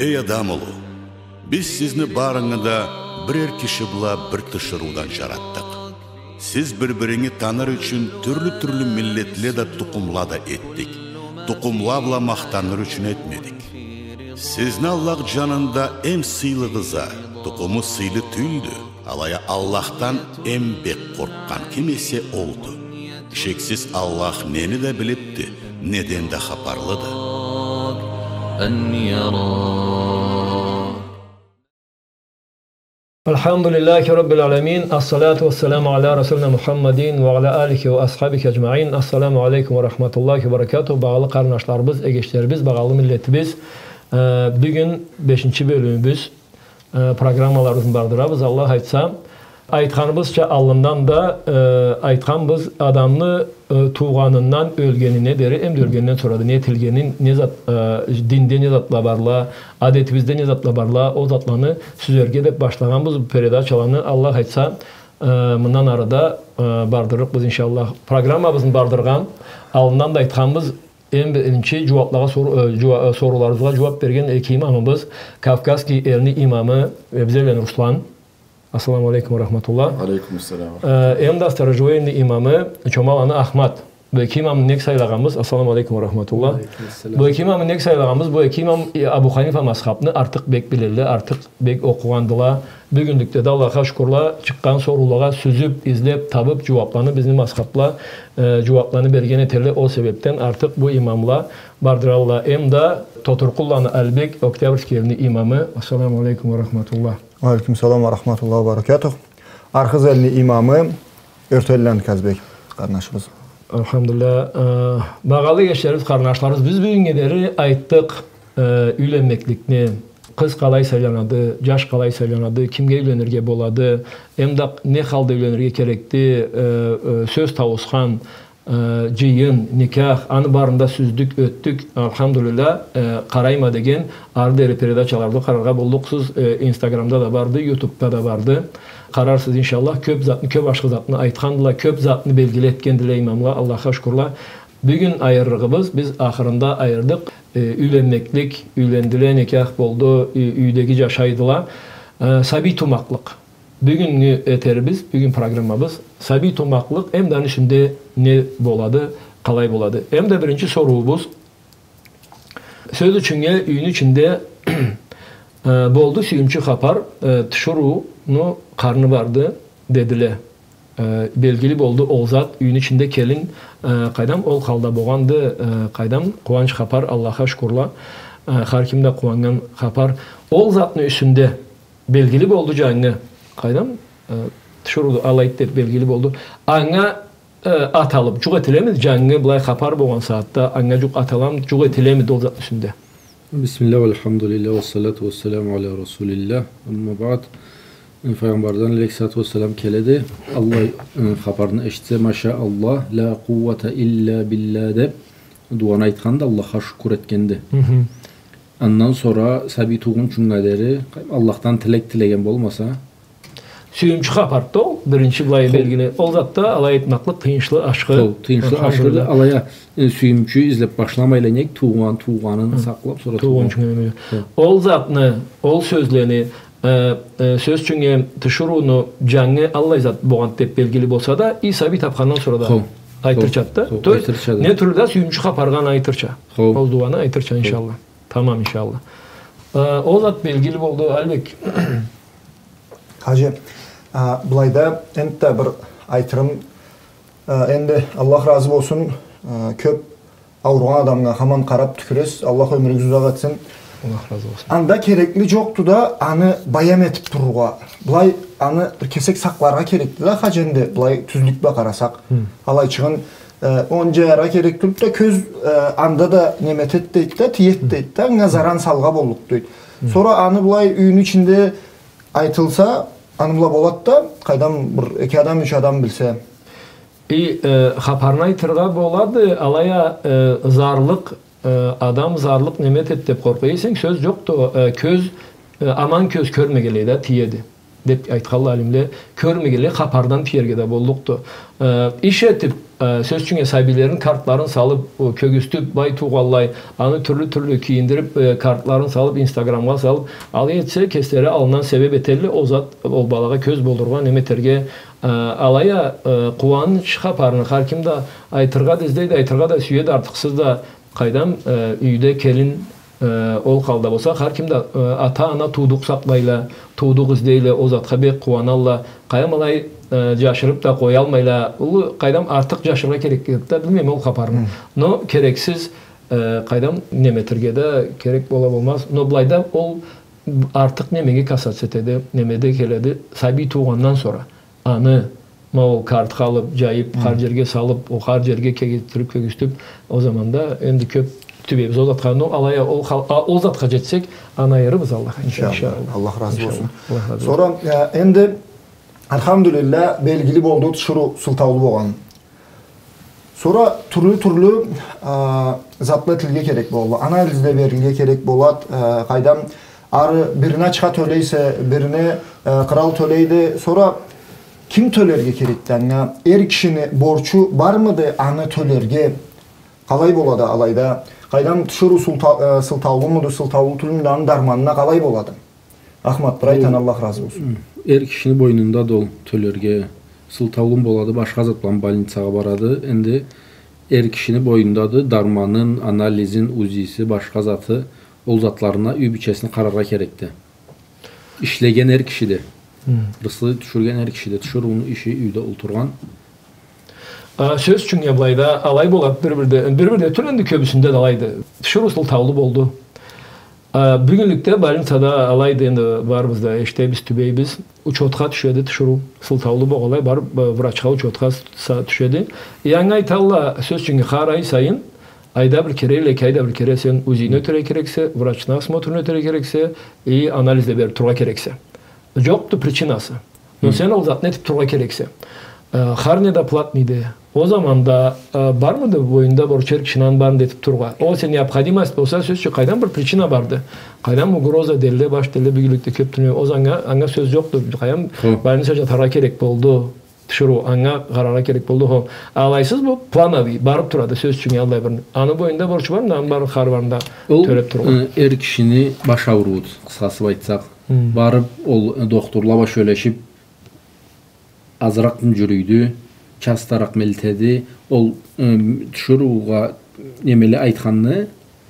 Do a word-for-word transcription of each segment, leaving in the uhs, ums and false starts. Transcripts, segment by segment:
Эй адам улу, биз сизни барынгы да бирер киши бла бир тиширыудан джаратдыкъ. Сиз бир-биринги таныр ючюн тюрлю-тюрлю миллетле да, тукъумла да этдик. Тукъумла бла махтаныр ючюн этмедик. Сизни Аллах джанында эм сыйлыгъыз а, тукъуму сыйлы тюлдю. Алай а Аллахдан эм бек къоркъгъан ким эсе олду. Шексиз, Аллах нени да билибди, неден да хапарлыды. الحمد لله رب العالمين. الصلاة والسلام على رسولنا محمد وعلى آله وأصحابه أجمعين. السلام عليكم ورحمة الله وبركاته. Багъалы къарнашларыбыз, эгечлерибиз, багъалы миллетибиз. Э, бюгюн бешинчи бёлюмюбюз, э, программаларыбызны бардырабыз, Аллах айтса. Айтханыбызча, аллындан да, э, айтханбыз, адамны, э, туугъанындан ёлгенине дери, эм да ёлгенинден сора да не этилгенин, не зат, э, динде не затла барла, адетибизде не затла барла, ол затланы сюзерге деп башлагъанбыз бу передачаланы. Аллах айтса, э, мындан ары да, э, бардырырыкъбыз, иншаллах. Программабызны бардыргъан аллындан да айтханбыз, эм биринчи джууаплагъа сор-, э, джуа-, э, соруларыбызгъа джууап берген эки имамыбыз, Кавказский элни имамы Эбзелланы Руслан. Ассаламу алейкум ва рахматуллах. Алейкум ассалам. Э, эм да Сторожевой элни имамы Чомаланы Ахмат. Бу эки имамны нек сайлагъанбыз? Ассаламу алейкум ва рахматуллах. Алейкум ассалам. Бу эки имамны нек сайлагъанбыз? Бу эки имам, э, Абу Ханифа мазхабны артыкъ бек билелле, артыкъ бек окъугъандыла. Бюгюнлюкде да, Аллахха шукурла, чыкъгъан соруулагъа сюзюп, излеп, табып, джууапланы бизни мазхабла, э, джууапланы берген этелле. Ол себепден артыкъ бу имамла бардыралла. Эм да Тотуркъулланы Албек, Октябрьский элни имамы. Ассаламу алейкум ва рахматуллах. Ва алейкум салам ва рахматуллахи ва баракатух. Архыз элни имамы Ёртелланы Казбек къарнашыбыз. Алхамдулиллах. Э, багъалы эгечлерибиз, къарнашларыбыз, биз бюгюннге дери айтдыкъ, э, юйленмекликни, къыз къалай сайланады, джаш къалай сайланады, кимге юйленирге болады, эм да не халда юйленирге керекди, э, э, сёз тауусхан, э, джыйын, никях, аны барын да сюздюк, ётдюк. Алхамдулиллах, э, къарайма деген, ары дери передачаларыбызны къараргъа боллукъсуз, э, Инстаграмда да барды, Ютубда да барды. Къарарсыз, иншаллах, кёп затны, кёп ашхы затны айтхандыла, кёп затны белгили этгендиле имамла, Аллахха шукурла. Бюгюн айырырыгъыбыз, биз ахырында айырдыкъ, э, юйленмеклик, юйлендиле, никях болду, ю-, юйдеги джашайдыла. Э, сабий тумакълыкъ. Бюгюннгю этерибиз, бюгюн программабыз, сабий тумакълыкъ, эм да аны ичинде не болады, къалай болады. Эм да биринчи соруубуз, сёз ючюннге, юйню ичинде, э, болду сюйюмчю хапар, э, тиширыуну къарны барды, дедиле. Э, белгили болду ол зат, юйню ичинде келин, э, къайдам, ол халда болгъанды, э, къайдам, къууанч хапар, Аллахха шукурла, э, хар ким да къууаннган хапар. Ол затны юсюнде белгили болду джангы. Къайдам, э, тиширыуду алайды деп белгили болду. Анга, э, аталып, джукъ этилемиди, джангы былай хапар болгъан сагъатда, анга джукъ аталамы, джукъ этилемиди ол затны юсюнде? Бисмиллях, валхамдулиллях, вассалату вассаламу аля расулиллях. Амма баъд. Э, Файгъамбардан алейхиссалату вассалам келеди. Аллай, э, хапарны эшитсе, маша Аллах, ля къууата илля билля деп, дуаны айтханды, Аллахха шукур этгенди. Мгм. Андан сора сабий туугъунчунга дери Аллахдан тилек тилеген болмаса. Сюйюмчю хапарды ол, биринчи былай белгили. Ол затда алай этмакълыкъ тыйыншлы, ашхы. Хо, тыйыншлы, ашхыды. Алхамдулиллях. Алай а, э, сюйюмчю излеп башламайла, нек туугъан, туугъанын сакълап, сора туугъунчунга. Хо. Ол затны, ол сёзлени, э, э, сёз ючюннге, тиширыуну джангы аллай зат болгъанды деп белгили болса да, и сабий тапхандан сора да айтырчады да. Хо, айтырчады. То есть, айтырчады. Не тюрлю да сюйюмчю хапаргъа айтырча. Хо. Ол дуаны айтырча, иншаллах. Тамам, иншаллах. Э, ол зат белгили болду, Албек. Хаджи, а, былайда энтда бир айтырым, а, энди Аллах разы болсун, а, кёп ауругъан адамгъа хаман къарап тюкюресиз, Аллах ёмюрюгюзню узакъ этсин. Аллах разы болсун. Анда керекли джокъду да аны баям этип турургъа. Былай аны бир кесек сакъларгъа керекди да, хаджи, энди былай тюзлюк бла къарасакъ. Хы. Алайчыгъын, э, онча ара керек тюлдю да, кёз, э, анда да неме этеди дейди да, тиеди дейди да, анга заран салыргъа боллукъду дейди. Хы. Сора аны былай юйню ичинде айтылса, аны бла болады да, къайдам, бир эки адам, юч адам билсе. И, э, хапарны айтыргъа болады, алай а, э, зарлыкъ, э, адам зарлыкъ неме этеди деп къоркъа эсенг, сёз джокъду, э, кёз, э, аман кёз кёрмегенлей да тиеди деп айтханла алимле, кёрмегенлей хапардан тиерге да боллукъду. Э, иш этип, э, сёз ючюн, сабийлерини картларын салып, о, кёргюзтюп, былай туугъанлай, аны тюрлю-тюрлю кийиндирип, э, картларын салып, Инстаграмгъа салып, алай этсе, кеслери аллындан себеп этелле, ол зат, ол балагъа кёз болургъа, неме этерге, э, алай а, э, къууанч хапарны хар ким да айтыргъа да излейди, айтыргъа да сюеди, артыкъсыз да, къайдам, э, юйде келин, э, ол халда болса, хар ким да, э, ата-ана туудукъ сакълайла, туудукъ излейле, ол затха бек къууаналла. Къайдам, алай, э, джашырып да къоялмайла. Уллу, къайдам, артыкъ джашыргъа керек да, билмейме ол хапарны. Хы. Но керексиз, э, къайдам, неме этерге да керек бола болмаз. Но былайда ол артыкъ немеге касаться этеди, немеде келеди, сабий туугъандан сора. Аны, ма ол картха алып, джайып, хар джерге салып, ол хар джерге кегетдирип, кёргюзтюп, ол заманда энди кёп тюбейбиз ол затха, но алай а ол хал-, а, ол затха джетсек, аны айырырбыз Аллах айтса, иншаллах. Аллах разы болсун. Аллах разы болсун. Сора, э, энди, альхамдулиллях, белгили болду тиширыу сылтаулу болгъан. Сора тюрлю-тюрлю, а, затла этилирге керек болады. Анализ да берилирге керек болады. А, къайдам, ары бирине ачха тёлейсе, бирине, а, кърал тёлейди. Сора ким тёлерге керекди анга? Эр кишини борчу бармыды аны тёлерге? Къалай болады алайда? Къайдам, тиширыу сылта-, а, сылтаулумуду, сылтаулу тюлмюдю, аны дарманына къалай болады? Ахмат, бир айтхан, Аллах разы болсун. Эр кишини бойнундады ол тёлерге, сылтаулуму болады, башха зат бла больницагъа барады. Энди эр кишини бойнундады, дарманын, анализин, УЗИ-си, башха заты, ол затларына юй бийчесине къараргъа керекди. Ишлеген эр кишиди. Хы. Рысхы тюшюрген эр кишиди. Тиширыуну иши юйде олтургъан. А, сёз ючюн, былайда алай болады, бир-бирде, бир-бирде тюл энди, кёбюсюнде да алайды. Тиширыу сылтаулу болду. А, бюгюнлюкде больницада алайды, энди барыбыз да эшитебиз, тюбейбиз. Учётха тюшеди тиширыу. Сылтаулу болгъанлай барып, э, врачха учётха с-, са-, тюшеди. Э, анга айталла, сёз ючюн, хар ай сайын, айда бир кере или эки айда бир кере сен УЗИ-ни ётерге керексе, врачны осмотрун ётерге керексе, и анализ да берип тургъа керексе. Джокъду причинасы. Но сен ол затны этип тургъа керексе. Э, хар не да платныйди. Ол заманда, э, бармыды бойнунда борчу эр кишини аны барын да этип тургъа? Ол сен необходимость болса, сёз ючюн, къайдам, бир причина барды. Къайдам, угроза делле, баш делле, бюгюнлюкде кёп тюнеу. Ол анга, анга сёз джокъду. Къайдам, больница джатаргъа керек болду. Тиширыу, анга къараргъа керек болду, хо. Алайсыз бу плановый, барып турады, сёз ючюн, аллай бир. Аны бойнунда борчу бармыды, аны барын, хар барын да тёлеп тургъа. Ол, э, эр кишини баш аурууду, къысхасы бла айтсакъ. Барып, ол, э, дохтурла бла сёлешип, азыракъ джюрюйдю, частаракъ элтеди, ол, э, тиширыугъа немеле айтханны,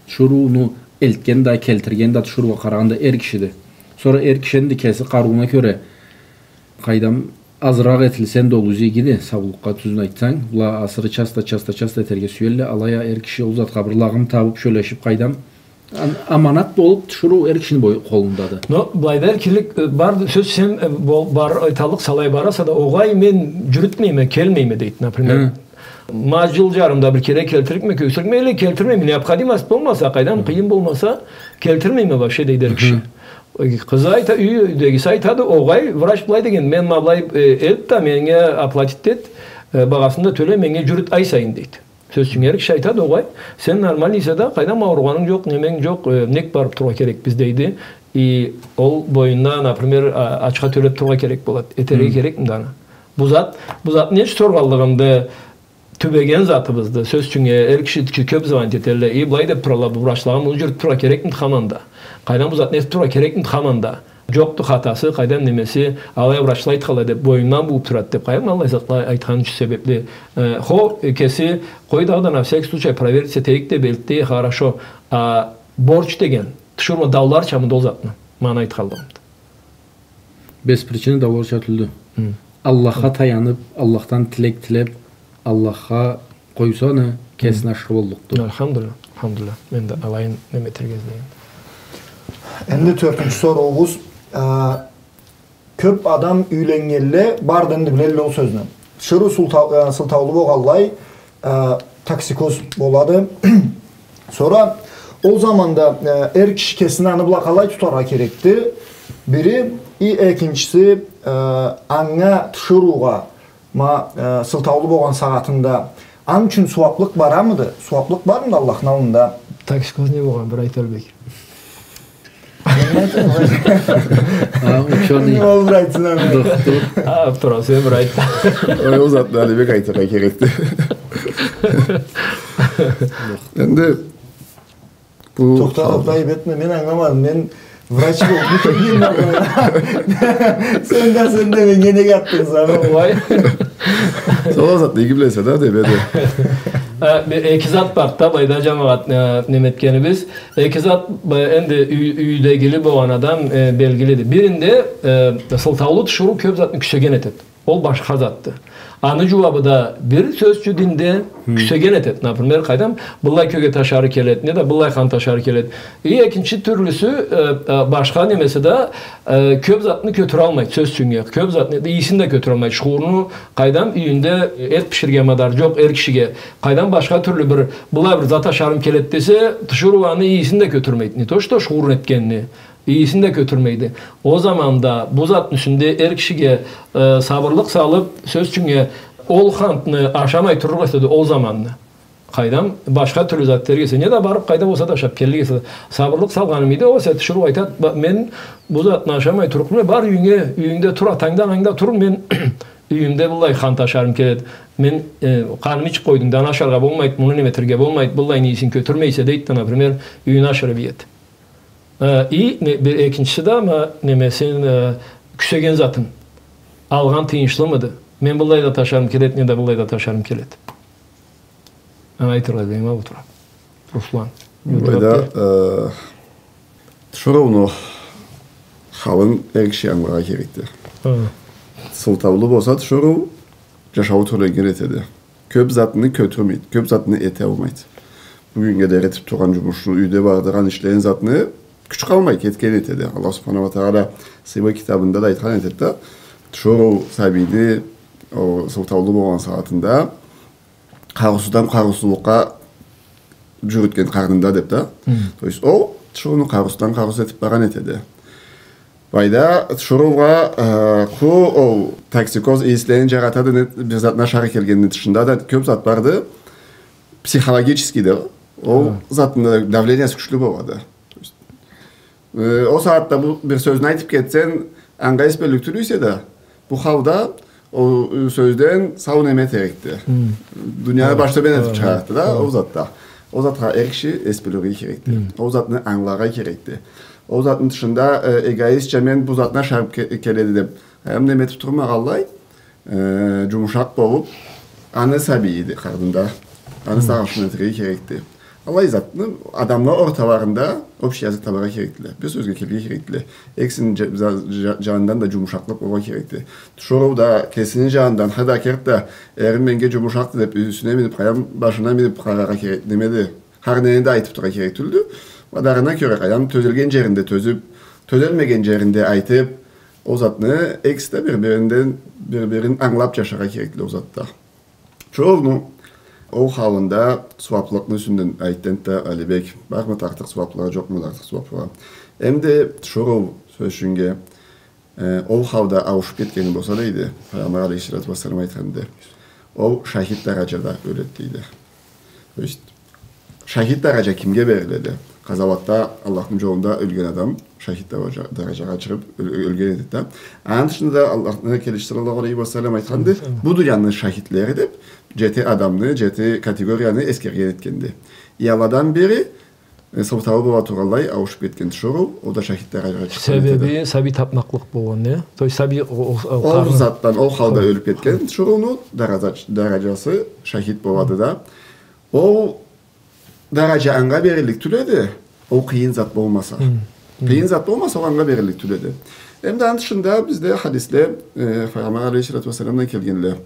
тиширыуну элтген да, келтирген да, тиширыугъа къарагъан да эр кишиди. Сора эр киши энди кеси къарыууна кёре, къайдам, азыракъ этилсе да ол УЗИ игиди, саулукъгъа тюзюн айтсанг, была асыры часта, часта, часта этерге сюелле, алай а эр киши ол затха бир лагъым табып, сёлешип, къайдам, ан-, аманат болуп, тиширыу эр кишини бой-, къолундады. Но былайда эркинлик, э, барды, сёз, сен, э, бол-, бар, айталлыкъса, алай бараса да, огъай, мен джюрютмейме, келмейме, дейди, например. Хы. Ма джыл джарымда бир кере келтиририкме, кёчюрюрюкме, или келтирмейме, необходимость болмаса, къайдам, къыйын болмаса, келтирмейме вообще, дейди эр киши. Хы. Э, къызы айта, юй-, юйдегиси айтады, огъай, врач былай деген, мен ма былай, э, элт да, меннге оплатить эт, э, багъасын да тёле, меннге джюрют ай сайын, дейди. Сёз ючюн, эр киши айтады, огъай, сен нормальныйса да, къайдам, ауругъанынг джокъ, неменг джокъ, э, нек барып тургъа керекбиз, дейди. И ол бойнуна, например, а-, ачха тёлеп тургъа керек болады. Этерге керекмиди аны? Бу зат, бу зат не ючюн соргъанлыгъымды, тюбеген затыбызды. Сёз ючюн, э, эр киши кё-, кёп звонить этелле. И былай деп туралла, бу врачлагъа муну джюрютюп тургъа керекмиди хаманда? Къайдам, бу зат не этип тургъа керекмиди хаманда? Джокъду хатасы, къайдам, немеси, алай врачла айтханла деп, бойнундан бууп турады деп, къайдам, аллай затла айтхан ючюн себепли. Э, хо, э, кеси, къой дагъыда, на всякий случай, проверить этейик деп элтди, хорошо. А борч деген, тиширыугъа дауларчамыды ол затны? Ма аны айтханлыгъымды. Без причины дауларча тюлдю. Хы. Аллахха таянып, Аллахдан тилек тилеп, Аллахха къойса, аны кесине ашхы боллукъду. Альхамдулиллях, альхамдулиллях. Мен да алайын неме этерге излейме. Энди тёртюнчю соруубуз, а, кёп адам юйленнгенле барды энди билелле ол сёзню. Тиширыу султа-, а, сылтаулу болгъанлай, а, токсикоз болады. Сора ол заманда, а, эр киши кесин аны бла къалай тутаргъа керекди? Бири, и экинчиси, а, анга тиширыугъа Ма, э, сылтаулу болгъан сагъатында аны ючюн сууаплыкъ барамыды? Сууаплыкъ бармыды Аллахны аллында? Токсикоз не болгъан, бир айт, Албек. А, учёный. Ол бир айтсын, аны. Доктор. А, тура, сен бир айт. Ой, ол затны Алибек айтыргъа керекди. Энди бу... Тохта, тохта, айып этме, мен ангыламадым. Мен врач болуп битиргенме. Сен да, сен да меннге неге аттынг, сен? Ой. Сен ол затны иги билесе да, деп эди. Э, бир эки зат бар да, былайда, жамагъат, э, неме этгенибиз. Эки зат, э, энди юй-, юйдегили болгъан адам, э, белгилиди. Биринде, э, сылтаулу тиширыу кёп затны кюсеген этеди. Ол башха затды. Аны жууабы да бир, сёз ючюн, динде кюсеген этеди. Например, къайдам, быллай кёгет ашары келеди, неда быллай къант ашары келеди. И экинчи тюрлюсю, э, э, башха немеси да, э, кёп затны кётюралмайды, сёз ючюн, кёп затны, ийисин да кётюралмайды. Шуурну, къайдам, юйюнде эт биширирге мадары жокъ эр кишиге. Къайдам, башха тюрлю бир, быллай бир зат ашарым келеди десе, тиширыу аны ийисин да кётюрмейди. Не то что шуурну этгенини. Ийисин да кётюрмейди. Ол заманда бу затны юсюнде эр кишиге, э, сабырлыкъ салып, сёз ючюн, ол къантны ашамай турургъа эседи ол заманны. Къайдам, башха тюрлю зат этерге эсе, неда барып къайда болса да ашап келлик эсе, сабырлыкъ салгъаным эди, ол эсе тиширыу айтады: «Ба-, мен бу затны ашамай турлукъ тюйюлме, бар юйюнге, юйюнгде тур, атангдан ангда тур, мен юйюмде быллай къант ашарым келеди. Мен, э, къаным ичип къойдум да, аны ашаргъа болмайды, муну неме этерге болмайды, быллайны ийисин кётюрмей эсе», — дейди да, например, юйюн ашырып иеди. Э, и не-, бир экинчиси да, ма, немесин, э, кюсеген затын. Алгъан тыйыншлымыды? Мен быллай да ашарым келеди, неда быллай да ашарым келеди. Аны айтыргъа дейме, ол тура. Руслан. Былайда, э, тиширыуну халын эр киши ангыларгъа керекди. Хы. Сылтаулу болса, тиширыу жашауу тёленнген этеди. Кёп затны кётюрмейди, кёп затны эте алмайды. Бюгюннге дери этип тургъан жумушну, юйде бардыргъан ишлеген затны кюч къалмай кетген этеди. Аллах субханаху ва тагъала сыйлы китабында да айтхан этеди да, тиширыу сабийни, ол сылтаулу болгъан сагъатында къарыусуздан къарыусузлукъгъа жюрютген къарнында деп да. Хы. То есть ол тиширыуну къарыусуздан къарыусуз этип баргъан этеди. Былайда тиширыугъа, э, къу ол токсикоз ийислерин жаратады, не, бир затны ашары келгенини тышында да кёп зат барды. Психологический да ол затны давлениясы кючлю болады. То есть, э, ол сагъатда бу бир сёзню айтып кетсенг, анга эс бёллюк тюл эсе да, бу халда ол, э, сёзден сау неме этерикди. Хы. Дунияны баш тёбен этип чыгъарыкъды да, ол затда. Ол затха эр киши эс бёлюрге керекди. Хы. Ол затны ангыларгъа керекди. Ол затны тышында, э, эгоистча мен бу затны ашарым ке-, келеди деп, эм неме этип турмагъанлай, э, жумушакъ болуп, аны сабийиди къарнында. Аны сагъышын этерге керекди. Аллай затны адамла орталарында общий язык табаргъа керекдиле. Бир сёзге келирге керекдиле. Экисини жа-, жа-, жа-, жанындан да жумушакълыкъ болургъа керекди. Тиширыу да кесини жанындан, хада керти да, эрим меннге жумушакъды деп, юсюне минип, къайдам, башына минип къараргъа керек, немеди. Хар нени да айтып турургъа керек тюлдю. Мадарына кёре, къайдам, тёзелген жеринде тёзюп, тёзелмеген жеринде айтып, ол затны экиси да бир-биринден, бир-бирин ангылап жашаргъа керекдиле ол затда. Тиширыуну ол халында сууаплыкъны юсюнден айтды да Алибек. Бармы тартыкъ сууаплыгъы, жокъму тартыкъ сууаплыгъы? Эм да тиширыу, сёз ючюннге, э, ол халда ауушуп кетгени болса, дейди, Пайгъамбар алейхиссалату уассалам айтханды, ол шахид даражада ёледи, дейди. То есть, шахид даража кимге бериледи? Къазауатда Аллахны жолунда ёлген адам шахид даража-, даражагъа чыгъып ёл-, ёлген этеди да. Аны тышында да Аллахны келечиси саллаллаху алейхи ва саллам айтханды, бу дунияны шахидлери деп, жети адамны, жети категорияны эсгерген этгенди. И аладан бири, э, сылтаулу бола тургъанлай ауушуп кетген тиширыу, ол да шахид даражагъа чыкъгъан этеди. Себеби сабий тапмакълыкъ болгъан, не? То есть сабий о-, о-, о-, ол къарны затдан, ол халда ёлюп кетген тиширыуну даража-, даражасы шахид болады да. Ол даража анга бериллик тюл эди, ол къыйын зат болмаса. Хы. Къыйын зат болмаса, ол анга бериллик тюл эди. Эм да аны тышында бизде хадисле, э, Пайгъамбар алейхиссалату уассаламдан келгенле.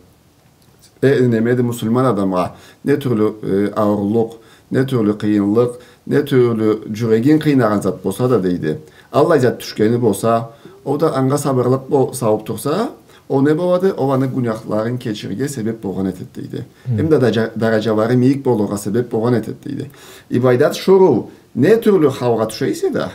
Э, немеди, муслиман адамгъа не тюрлю, э, ауурлукъ, не тюрлю къыйынлыкъ, не тюрлю жюрегин къыйнагъан зат болса да, дейди, аллай зат тюшгени болса, ол да анга сабырлыкъ бол-, салып турса, ол не болады? Ол аны гюнахларын кечирирге себеп болгъан этеди, дейди. Хы. Эм да даража-, даражалары мийик болургъа себеп болгъан этеди, дейди. И былайда тиширыу не тюрлю халгъа тюше эсе да,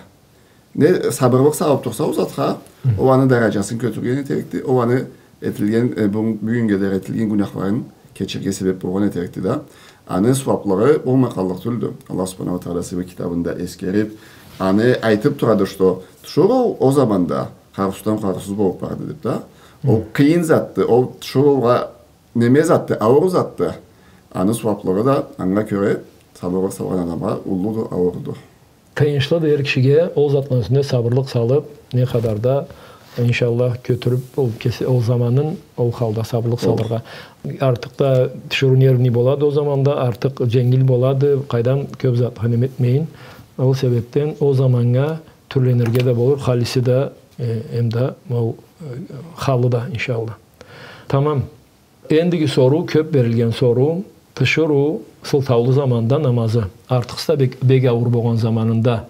не сабырлыкъ салып турса ол затха, хы, ол аны даражасын кётюрген этерикди, ол аны этилген, э, бу-, бюгюннге дери этилген гюнахларын кечирирге себеп болгъан этерикди да. Аны сууаплыгъы болмай къаллыкъ тюлдю. Аллах субханаху ва тагъала сыйлы китабында эсгерип, Аны айтып турады, что тиширыу ол заманда къарыусуздан къарыусуз болуп барды деп да. Ол къыйын затды, ол тиширыугъа неме затды, ауур затды. Аны сууаплыгъы да анга кёре сабырлыкъ салгъан адамгъа уллуду, аууруду. Тыйыншлыды эр кишиге ол затны юсюне сабырлыкъ салып, не къадар да, иншаллах, кётюрюп, ол кеси, ол заманын ол халда сабырлыкъ салыргъа. Артыкъ да тиширыу нервный болады ол заманда, артыкъ женгил болады, къайдам, кёп затха неме этмейин. Ол себепден ол заманнга тюрленирге да болур, халиси да, э, эм да ол, э, халы да, иншаллах. Тамам. Эндиги соруу, кёп берилген соруу, тиширыу сылтаулу заманда намазы. Артыкъсыз да бек, бек ауур болгъан заманында.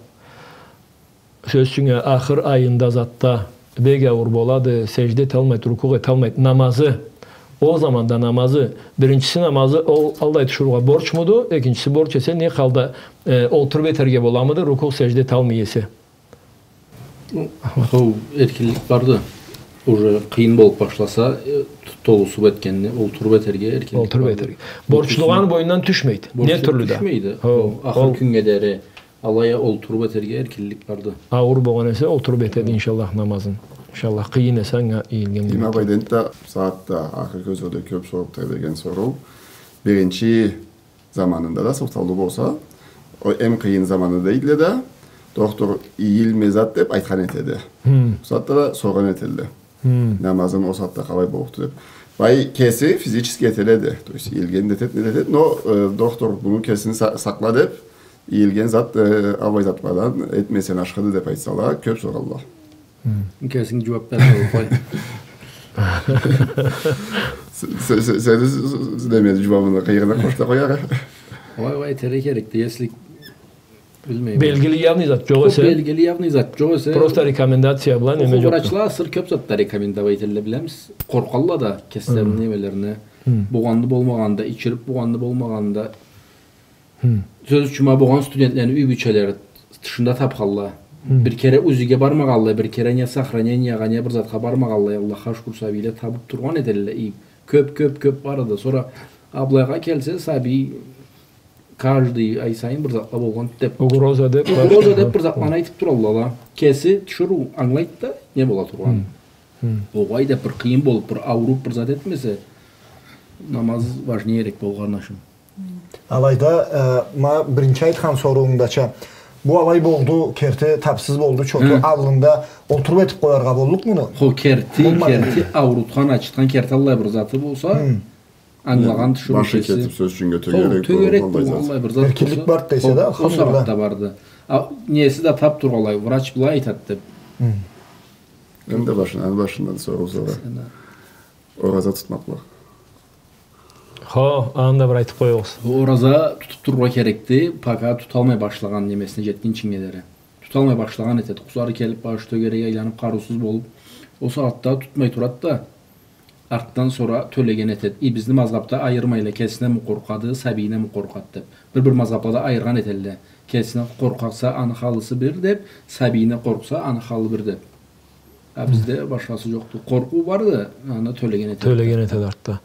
Сёз ючюн, ахыр айында затда бек ауур болады, сежде эталмайды, рукугъ эталмайды. Намазы. Ол заманда намазы. Биринчиси намазы, ол аллай тиширыугъа борчмуду? Экинчиси борч эсе, не халда, э, олтуруп этерге боламыды, рукугъ, сежде эталмай эсе? Ну, хо, эркинлик барды. Уже къыйын болуп башласа, э, толусуп этгенни, олтуруп этерге эркинлик барды. Олтуруп этерге. Борчлугъаны бойнундан тюшмейди. Не тюрлю да. Борчлугъу тюшмейди. Хо, ол ахыр кюннге дери алай а олтуруп этерге эркинлик барды. Ауур болгъан эсе, олтуруп этеди, иншаллах, намазын. Иншаллах, къыйын эсе, анга ийилген. Димагъа, бу да сагъатда, ахыр кёзюуде кёп соруп тебреген соруу. Биринчи заманында да сылтаулу болса, ол эм къыйын заманы дейдиле да, доктор ийилме зат деп айтхан этеди. Хы. Бусагъатда да соргъан этелле. Хы. Намазын ол сагъатда къалай боллукъду деп. Былай кеси физически этеледи. То есть ийилген да этед, не да этед. Но, э, доктор муну кесин са-, сакъла деп, ийилген зат, э, аллай затладан этмесенг ашхыды деп айтсала, кёп соралла. Хы. Кесинг джууап бер, къой. Се-, се-, се-, сени с-, с-, с-, неме, джууабынгы къыйырына къошуп да къоярыкъ. Ой, ой, этерге керекди, если, билмейме. Белгили явный зат джокъ эсе. Хо, белгили явный зат джокъ эсе. Просто рекомендация бла неме джокъду. Врачла асыры кёп затда рекомендовать этелле, билемиз. Къоркъалла да кеслерини немелерине. Хы. Болгъанны болмагъанны да, ичирип болгъанны болмагъанны да. Хы. Сёз ючюн, ма болгъан студентлени юй бийчелери тышында тапхалла. Хы. Бир кере УЗИге бармагъалла, бир кере не сохранениягъа, не бир затха бармагъалла, Аллахха шукур, сабийле табып тургъан этелле, и кёп, кёп, кёп барды. Сора а былайгъа келсе, сабий каждый ай сайын бир затла болгъан деп. Угроза деп. Угроза деп бир затланы айтып туралла да. Кеси тиширыу ангылайды да, не бола тургъанын. Хы. Огъай да бир къыйын болуп, бир ауруп, бир зат этмесе, намаз важнее керек болур, къарнашым. Алайда, э, ма биринчи айтхан сорууунгдача, бу алай болду, керти тапсыз болду, чоту аллында олтуруп этип къояргъа боллукъмуду? Хо, керти, керти, аурутхан, ачытхан, керти аллай бир заты болса, ангылагъан тиширыу кеси. Башы кетип, сёз ючюн, тёгерек болуп, аллай зат. Эркинлик барды десе да, алхамдулиллах. Ол сагъатда барды. А, неси да тап тургъанлай, врач былай айтады деп. Энди башын-, энди башындан соруу сора. Ораза тутмакълыкъ. Хо, аны да бир айтып къоюгъуз. Ораза тутуп турургъа керекди, пока туталмай башлагъан немесине джетгинчинге дери. Туталмай башлагъан этеди. Къусары келип, башы тёгерек айланып, къарыусуз болуп, ол сагъатда тутмай турады да, артдан сора тёлеген этеди. И бизни мазгъабда айырмайла, кесинеми къоркъады, сабийинеми къоркъады деп. Бир-бир мазгъаблада айыргъан этелле. Кесине къоркъса, аны халысы бир деп, сабийине къоркъса, аны халы бир деп. А бизде башхасы джокъду. Къоркъуу барды, аны тёлеген этеди. Тёлеген этеди артда.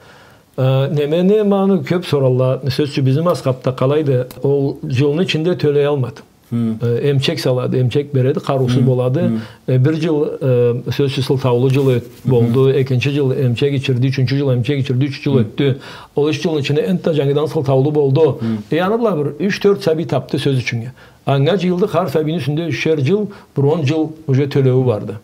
Э, немени, ма аны кёп соралла, сёз ючюн, бизни мазгъабда къалайды, ол джылны ичинде тёлеялмайды. Э, эмчек салады, эмчек береди, къарыусуз болады. Э, бир джыл, э, сёз ючюн, сылтаулу джыл ёт-, болду, экинчи джыл эмчек ичирди, ючюнчю джыл эмчек ичирди, юч джыл ётдю. Ол юч джылны ичинде энтда джангыдан сылтаулу болду. Э, аны бла бир юч-тёрт сабий тапды, сёз ючюннге. Анга джыйылды, хар сабийни юсюнде ючер джыл, бир он джыл уже тёлеую барды.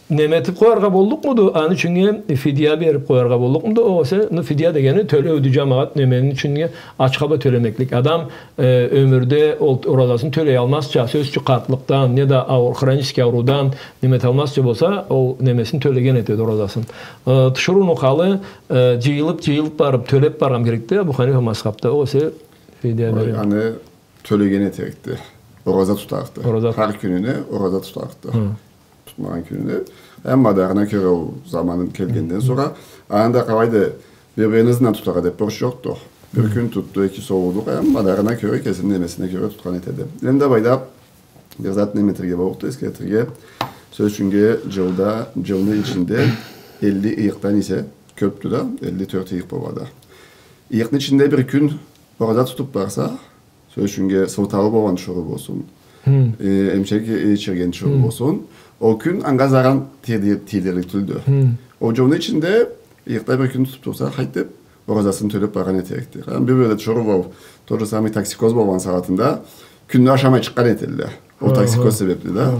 Неме этип къояргъа боллукъмуду? Аны ючюннге фидия берип къояргъа боллукъмуду? Огъесе, ну, фидия дегени тёлеудю, джамагъат, немени ючюннге ачха бла тёлемеклик. Адам, э, ёмюрде ол оразасын тёлеялмазча, сёз ючюн, къартлыкъдан, не да аур-, хронический ауруудан, неме эталмазча болса, ол немесин тёлеген этеди, оразасын. Э, тиширыуну халы, э, джыйылып, джыйылып барып, тёлеп баргъан керекди, Абу Ханифа мазгъабда, огъесе фидия берип. Ой, аны тёлеген этерикди. Ораза тутарыкъды. Ораза. Хар кюнюне ораза тутарыкъды. Хы. Тутмагъан кюнюне. Эм мадарына кёре ол заманын келгенден сора. Анда къалайды, бир-бирини ызындан тутаргъа деп борч джокъду. Бир кюн тутду, эки сууду. Эм мадарына кёре, кесини немесине кёре тутхан этеди. Энди былайда бир зат неме этерге боллукъду, эсгертирге. Сёз ючюннге, джылда, джылны ичинде элли ыйыкъдан эсе кёпдю да, элли тёрт ыйыкъ болады. Ыйыкъны ичинде бир кюн ораза тутуп барса, сёз ючюннге, сылтаулу болгъан тиширыу болсун, Хы. Э, эмчек, э, ичирген тиширыу Хы. болсун. Ол кюн анга заран тийди-, тийдирлик тюлдю. Хы. Ол джылны ичинде ыйыкъда бир кюн тутуб турса, хайт деб, оразасын тёлеб баргъан этерикди. Ам бир-бирде тиширыу болуб, тот же самый токсикоз болгъан сагъатында кюнню ашамай чыкъгъан этелле. Ол Хы, токсикоз хы. себебли да. Хы.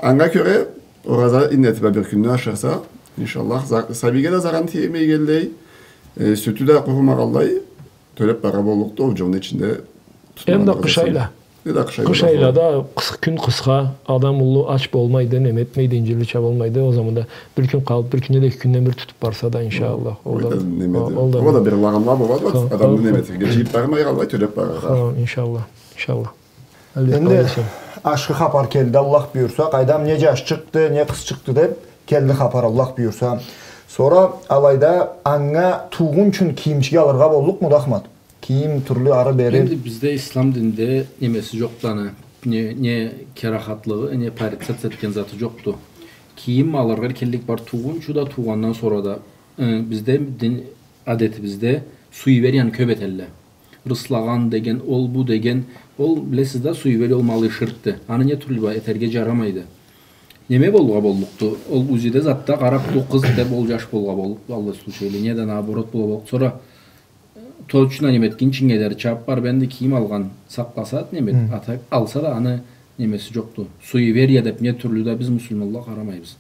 Анга кёре ораза иннетиб бир кюнню ашырса, иншаллах, за-, сабийге да заран тиймегенлей, э, сютю да къурумагъанлай, тёлеб бара боллукъду ол джылны ичинде тутмагъан оразасын. Эм да къыш айла. Не да къыш айла. Къыш айла да къыс-, кюн къысха, адам уллу ач болмайды, неме этмейди, инджилича болмайды. Ол заманда бир кюн къалыб, бир кюннге да эки кюнден бир тутуб барса да, иншаллах. Ол да, ол да, неме да, ол да ол да бир лагъанла болады, Ха, адамны ха, неме ха. этерге, джыйыб бармай къалмай, тёлеб барыргъа. Ха, иншаллах, иншаллах. Энди ашхы хапар келди, Аллах буюрса, къайдам, не джаш чыкъды, не къыз чыкъды деб келди хапар, Аллах буюрса. Сора алайда анга туугъунчун кийимчик алыргъа боллукъмуду, Ахмат? Кийим тюрлю ары-бери. Энди бизде ислам динде немеси джокъду аны, не, не керахатлыгъы, не порицать этген заты джокъду. Кийим алыргъа эркинлик бар туугъунчу да, туугъандан сора да. Э, бизде дин адетибизде суеверияны кёб этелле. Рыслагъан деген, ол бу деген, ол, билесиз да, суеверие ол малый ширкди. Аны не тюрлю бла этерге джарамайды. Неме болургъа боллукъду, ол УЗИде затда къараб, бу къыз деб ол джаш болургъа боллукъду, аллай случайла, не да наоборот болургъа боллукъду. Сора, э, точно неме этгинчинге дери чабыб барыб, энди кийим алгъан сакъласа, неме эт-, Хы. ата алса да, аны немеси джокъду. Суеверие деб не тюрлю да биз муслиманла къарамайбыз.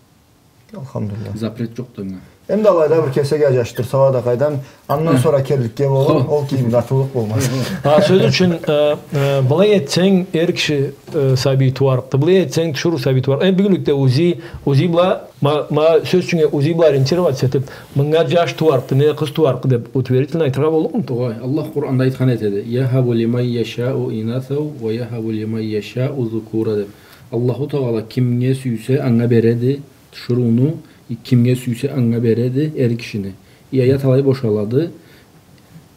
Алхамдулиллах. Запрет джокъду анга. Энди алайда бир кесек аджашдырсала да къайдам, андан Хы. сора келликге болур, Хо. ол кийим да атыллыкъ болмаз. А, сёз ючюн, э, э, былай этсенг, эр киши, э, сабий тууарыкъды, былай этсенг, тиширыу сабий тууарыкъды. Энди бюгюнлюкде УЗИ, УЗИ бла, ма, ма, сёз ючюн, УЗИ бла ориентироваться этиб, мынга джаш тууарыкъды, не къыз тууарыкъды деб, утвердительно айтыргъа боллукъмуду? Огъай, Аллах Къуранда айтхан этеди: «يهب لمن يشاء إناثا ويهب لمن يشاء الذكور», — деб. Аллаху Тагъала кимге сюйсе, анга береди, тиширыуну, кимге сюйсе, анга береди эр кишини. И аят алай бошалады,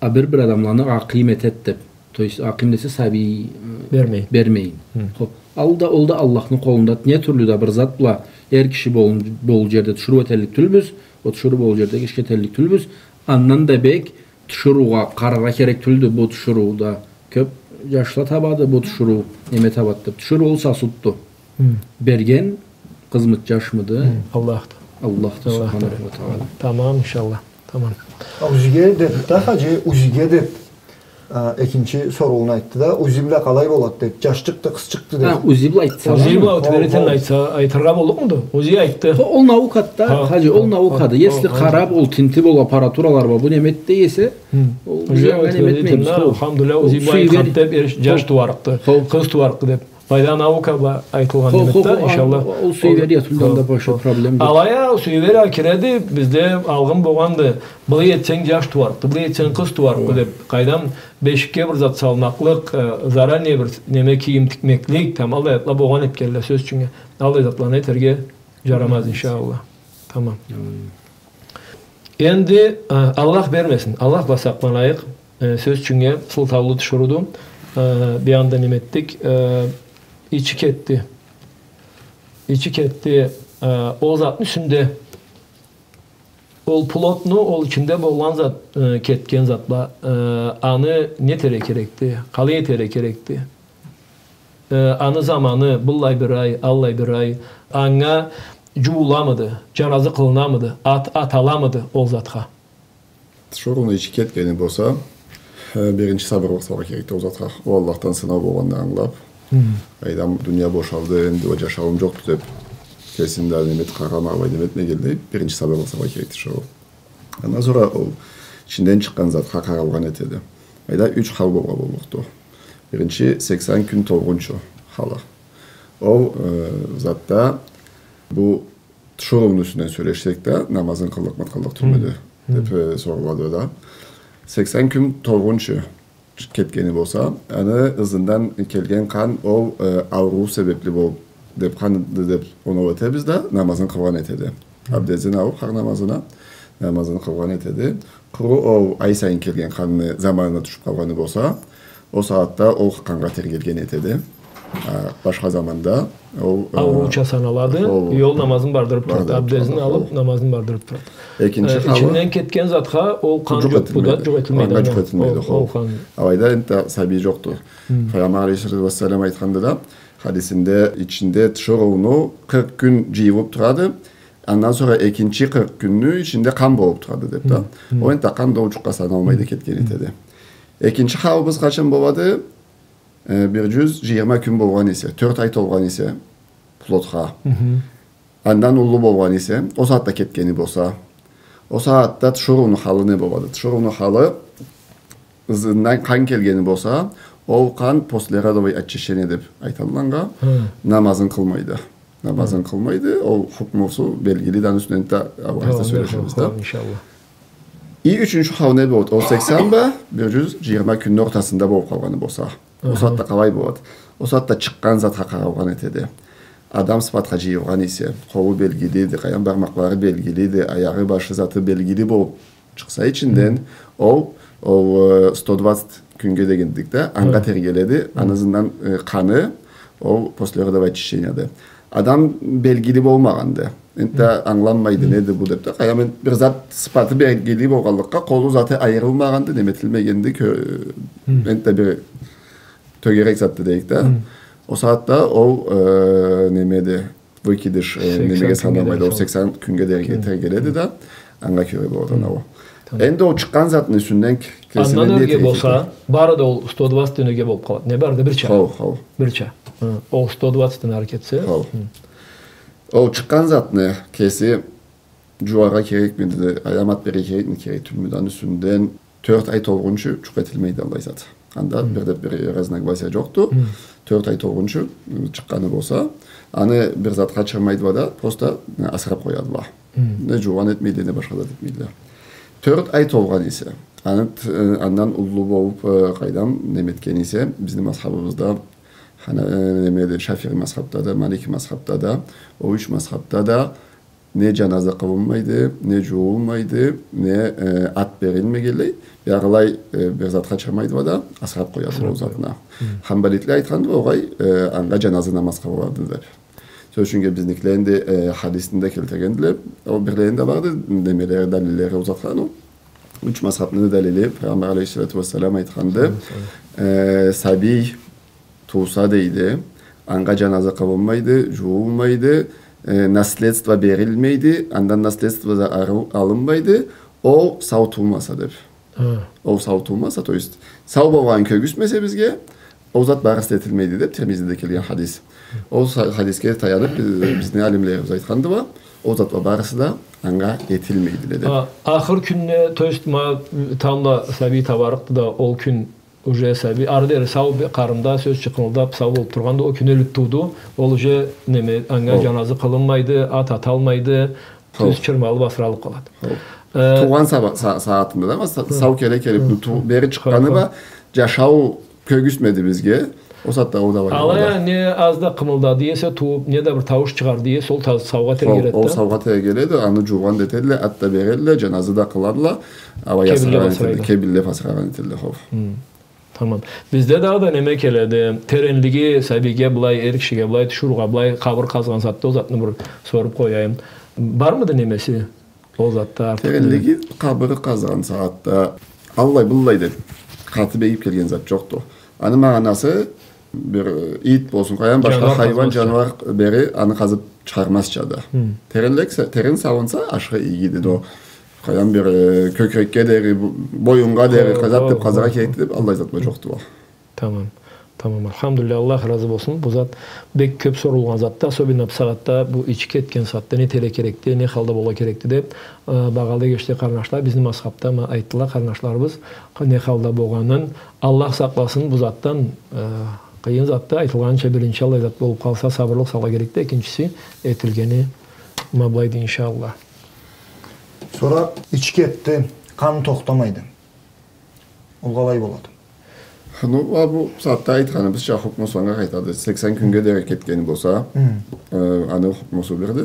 а бир-бир адамланы акъыйым этед деб. То есть, акъыйым десе, сабий, э, Бермейин. бермейин. Хы. Хо, ол да, ол да Аллахны къолундады. Не тюрлю да бир зат бла эр киши болун-, болур джерде тиширыу этеллик тюлбюз, ол тиширыу болур джерде эр киши этеллик тюлбюз. Андан да бек тиширыугъа къараргъа керек тюлдю, бу тиширыу да кёб джашла табады, бу тиширыу неме табады деб. Тиширыу ол сосудду. Хы. Берген къызмыды, джашмыды? Хы, Аллахды. Аллахды, Аллахды. Субханаху ва Тагъала. Тамам, иншаллах. Тамам. А УЗИге деб да, хаджи, УЗИге деб, а, экинчи сорууну айтды да, УЗИ бла къалай болады деб, джаш чыкъды, къыз чыкъды деб. Хо, УЗИ бла айтса. УЗИ бла утвердительно айтса, айтыргъа боллукъмуду? УЗИ айтды. Хо, ол наукады да, хаджи, ол наукады. Если къараб, ол тинтиб, ол аппаратурала бар, бу неме этди эсе, Хы. Ол уже биз аны неме этмейбиз. Алхамдулиллах, УЗИ бла айтхан деб, эр, джаш тууарыкъды, къыз тууарыкъды деб. Былайда наука бла айтылгъан неме да, иншаллах. Ол суеверие тюлдю, анда башха проблем джокъ. Алай а, суеверие киреди, бизде алгъын болгъанды, былай этсенг джаш тууарыкъды, былай этсенг къыз тууарыкъды деб. Къайдам, бешикге бир зат салмакълыкъ, э, заранее бир неме, кийим тикмеклик, тамам, аллай затла болгъан этгенле, сёз ючюн. Аллай затланы этерге джарамаз, иншаллах. Тамам. Энди, э, Аллах бермесин, Аллах бла сакъланайыкъ. Э, сёз ючюннге, сылтаулу тиширыуду. Э, бир анда неме этдик, э, ичи кетди. Ичи кетди, э, ол затны юсюнде, ол плодну, ол ичинде болгъан зат, э, кетген затла, э, аны не этерге керекди, къалай этерге керекди? Э, аны заманы, быллай бир ай, аллай бир ай, анга джууламыды, джаназы къылынамыды, ат-, аталамыды ол затха? Тиширыуну ичи кетгени болса, э, биринчи сабырлыкъ салыргъа керекди ол затха. Ол Аллахдан сынау болгъанын ангылаб, къайдам, дуния бошалды, энди ол джашауум джокъду деб, кесин да неме этиб, къаргъа-маргъа неме этмегенлей, биринчи сабырлыкъ салыргъа керекди тиширыу. Андан сора ол ичинден чыкъгъан затха къаралгъан этеди. Алайда юч хал болургъа боллукъду. Биринчи, сексен кюн толгъунчу халы. Ол, э, затда бу тиширыуну юсюнден сёлешсек да, намазын къыллыкъмыды, къыллыкъ тюлмюдю деб, э, сорулады да. Сексен кюн толгъунчу кетгени болса, аны ызындан келген къан ол, э, ауруу себебли болуб, деб, къанды деб, оноу этебиз да, намазын къылгъан этеди. Абдезин алыб, хар намазына, намазын къылгъан этеди. Къуру ол ай сайын келген къанны заманына тюшюб къалгъаны болса, ол сагъатда ол къаннга тергелген этеди. А, башха заманда ол, э, аурууча саналады, ол, и ол намазын бардырыб турады. Абдезин алыб, намазын бардырыб турады. Экинчи халы, ичинден кетген затха ол къан джукъ этилмейди. Анга джукъ этилмейди, ол, ол къан. Алайда энтда сабий джокъду. Файгъамбар алейхиссалату уассалам айтханды да, Хадисинде ичинде тиширыуну къыркъ кюн джыйылыб турады, андан сора экинчи къыркъ кюнню ичинде къан болуб турады деб да. Ол энтда къан да ол джукъгъа саналмайды, кетген этеди. Экинчи халыбыз къачан болады? Э, бир джюз джыйырма кюн болгъан эсе, тёрт ай толгъан эсе, плодха. Андан уллу болгъан эсе, ол сагъатда кетгени болса, ол сагъатда тиширыуну халы не болады? Тиширыуну халы, ызындан къан келгени болса, ол къан послеродовое очищение деб айтылгъаннга, намазын къылмайды. Намазын къылмайды, ол хукмусу белгилиди, аны юсюнден да алайса сёлеширбиз да. Иншаллах. И ючюнчю хал не болду? Ол сексен ба, бир джюз джыйырма кюнню ортасында болуб къалгъаны болса. Ол сагъатда къалай болады? Ол сагъатда чыкъгъан затха къаралгъан этеди. Адам сыфатха джыйылгъан эсе, къолу белгилиди, къайдам, бармакълары белгилиди, аягъы, башы, заты белгили болуб чыкъса ичинден, ол, ол, э, сто двадцать кюннге дегенликде, анга тергеледи, аны ызындан, э, къаны, ол послеродовое очищениеди. Адам белгили болмагъанды. Энтда ангыланмайды, неди бу деб да. Къайдам, энтда бир зат сыфаты белгили болгъанлыкъгъа, къолу, заты айырылмагъанды, неме этилмегенди, кё-, энтда бир тёгерек затды дейик да. Ол сагъатда ол, э, немеди, выкидыш, э, немеге саналмайды, ол сексен кюннге дери тергеледи да, анга кёре болады ол. Энди ол чыкъгъан затны юсюнден к-, кесине не этеди? Андан ёрге болса, бары да ол сто двадцать кюннге болуб къалады. Не бары да бирча. Хо, хо. Бирча. Ол сто двадцать кюн ары кетсе. Хо. Ол чыкъгъан затны кеси джууаргъа керекмиди, къайдам, ат берирге керекмиди, керек тюлмюдю, аны юсюнден тёрт ай толгъунчу джукъ этилмейди аллай зат. Анда бир да бир разногласия джокъду. Тёрт ай толгъунчу, ы, чыкъгъаны болса, аны бир затха чырмайдыла да, просто, ы, асыраб къоядыла. Не джуугъан этмейди, не башха зат этмейди. Тёрт ай толгъан эсе, аны т-, ы, андан уллу болуб, ы, къайдам, неме этген эсе, бизни мазхабыбызда, хана-, ы, немеди, Шафии мазхабда да, Малики мазхабда да, ол юч мазхабда да не джаназа къылынмайды, не джууулмайды, не, э, ат берилмегенлей. Биягъылай, э, бир затха чырмайдыла да, асыраб къоядыла ол затны. Ханбалитле айтханды огъай, э, анга джаназа намаз къылынады деб. Сёз ючюн, бизникиле энди, э, хадисни да келтиргендиле. Ол бирлеринде барды, немелери, далиллери узатхан ол. Юч мазхабны да далили, Пайгъамбар алейхиссалату уассалам айтханды, э, сабий тууса, дейди, анга джаназа къылынмайды, джууулмайды, э, наследство берилмейди, андан наследство да арыл-, алынмайды, ол сау тууса деб. Ол сау тууса, то есть, сау болгъанын кёргюзтмесе бизге, ол зат барысы да этилмейди деб, Тирмизиде келген хадис. Ол са-, хадисге таяныб, биз-, бизни алимлерибиз айтхандыла, ол затла барысы да анга этилмейдиле деб. А, ахыр кюнде, то есть, ма, тамбла сабий табарыкъды да, ол кюн уже сабий, ары дери сау бе-, къарында, сёз ючюн, къымылдаб, сау болуб тургъанды, ол кюн ёлюб тууду, ол уже, неме, анга джаназа къылынмайды, ат аталмайды, тюз чырмалыб, асыралыб къалады. Э, туугъан саба-, са-, сагъатында да, ма, са-, сау келе келиб, туу-, бери чыкъгъаны бла, джашау кёргюзтмеди бизге, ол сагъатда ол да бар. Алай а не аз да къымылдады эсе, туууб, не да бир таууш чыгъарды эсе, ол та-, саугъа тергеледи да. Ол саугъа тергеледи, аны джуугъан да этедиле, ат да бередиле, джаназа да къыладыла, алай асырагъан этедиле, кебинлеб асырагъан этедиле, хо. Тамам. Бизде дагъыда неме келеди? Теренлиги сабийге былай, эр кишиге былай, тиширыугъа былай, къабыр къазгъан сагъатда ол затны бир соруб къояйым. Бармыды немеси ол затда артыкъ? Теренлиги къабыр къазгъан сагъатда аллай-быллай деб къаты бегиб келген зат джокъду. Аны магъанасы бир ит болсун, къайдам, башха хайуан, джаныуар бери аны къазыб чыгъармазчады. Теренлик са-, терен салынса, ашхы, игиди да ол. Къайдам, бир, э, кёкюрекге дери, бо-, боюннга дери, къазат деб къазаргъа керекди деб, аллай затла джокъду ол. Тамам. Тамам. Альхамдулиллях, Аллах разы болсун. Бу зат бек кёб сорулгъан затды, особенно бу сагъатда, бу ичги этген сагъатда не этерге керекди, не халда болургъа керекди деб, э, багъалы эгечле къарнашла, бизни мазхабда ма айтдыла къарнашларыбыз, не халда болгъанын. Аллах сакъласын бу затдан, э, къыйын затды. Айтылгъанча, биринчи аллай зат болуб къалса, сабырлыкъ салыргъа керекди, экинчиси этилгени ма былайды, иншаллах. Сора ичги этди, къан тохтамайды. Ол къалай болады? Ну, а бу сагъатда айтханыбызча, хукмусу анга къайтады. Сексен кюннге дери кетгени болса, э, аны хукмусу бирди.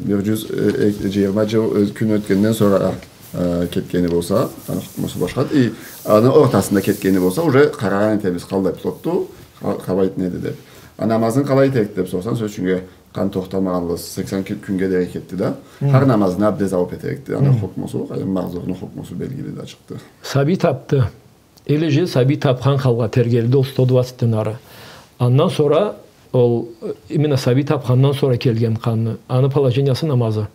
Бир джюз, э, э, джыйырма джыл, э, кюн ётгенден сора, э, кетгени болса, аны хукмусу башхады. И аны ортасында кетгени болса, уже къарагъан этебиз, къаллай плодду, къа-, къалай неди деб. А намазын къалай этерикди деб сорсанг, сёз ючюн, къан тохтамагъанлы, сексен кю-, кюннге дери кетди да. Хар намазына абдез алыб этерикди. Аны хукмусу, къайдам, магъзурну хукмусу белгили да чыкъды. Сабий табды. Или же сабий табхан халгъа тергелди ол сто двадцатьдан ары. Андан сора Ол, э, именно сабий табхандан сора келген къанны, аны положениясы, намазы.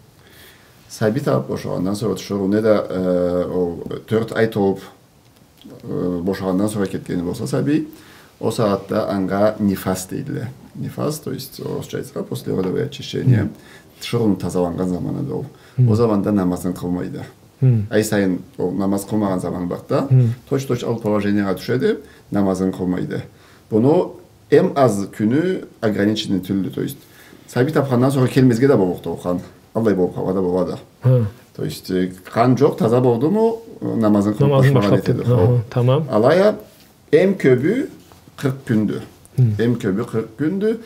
Сабий табып бошагъандан сора тиширыу, неда, э, ол тёрт ай толуп, э, бошагъандан сора кетгени болса сабий, ол сагъатда анга нифас дейдиле. Нифас, то есть, орусча айтсакъ, послеродовое очищение. Хы. Тиширыуну тазаланнган заманыды ол. Хы. Ол заманда намазын къылмайды. Хы. Ай сайын ол намаз къылмагъан заманы барды да, хы, точно-точно ол положениягъа тюшеди, намазын къылмайды. Буну эм аз кюню ограниченный тюлдю, то есть сабий табхандан сора келмезге да боллукъду ол къан. Аллай болуп къалыргъа да болады. Хы. То есть, э, къан джокъ, таза болдуму, намазын къылып башлагъан этеди. Аха, тамам. Алай а эм кёбю къыркъ кюндю. Хы. Эм кёбю къыркъ кюндю.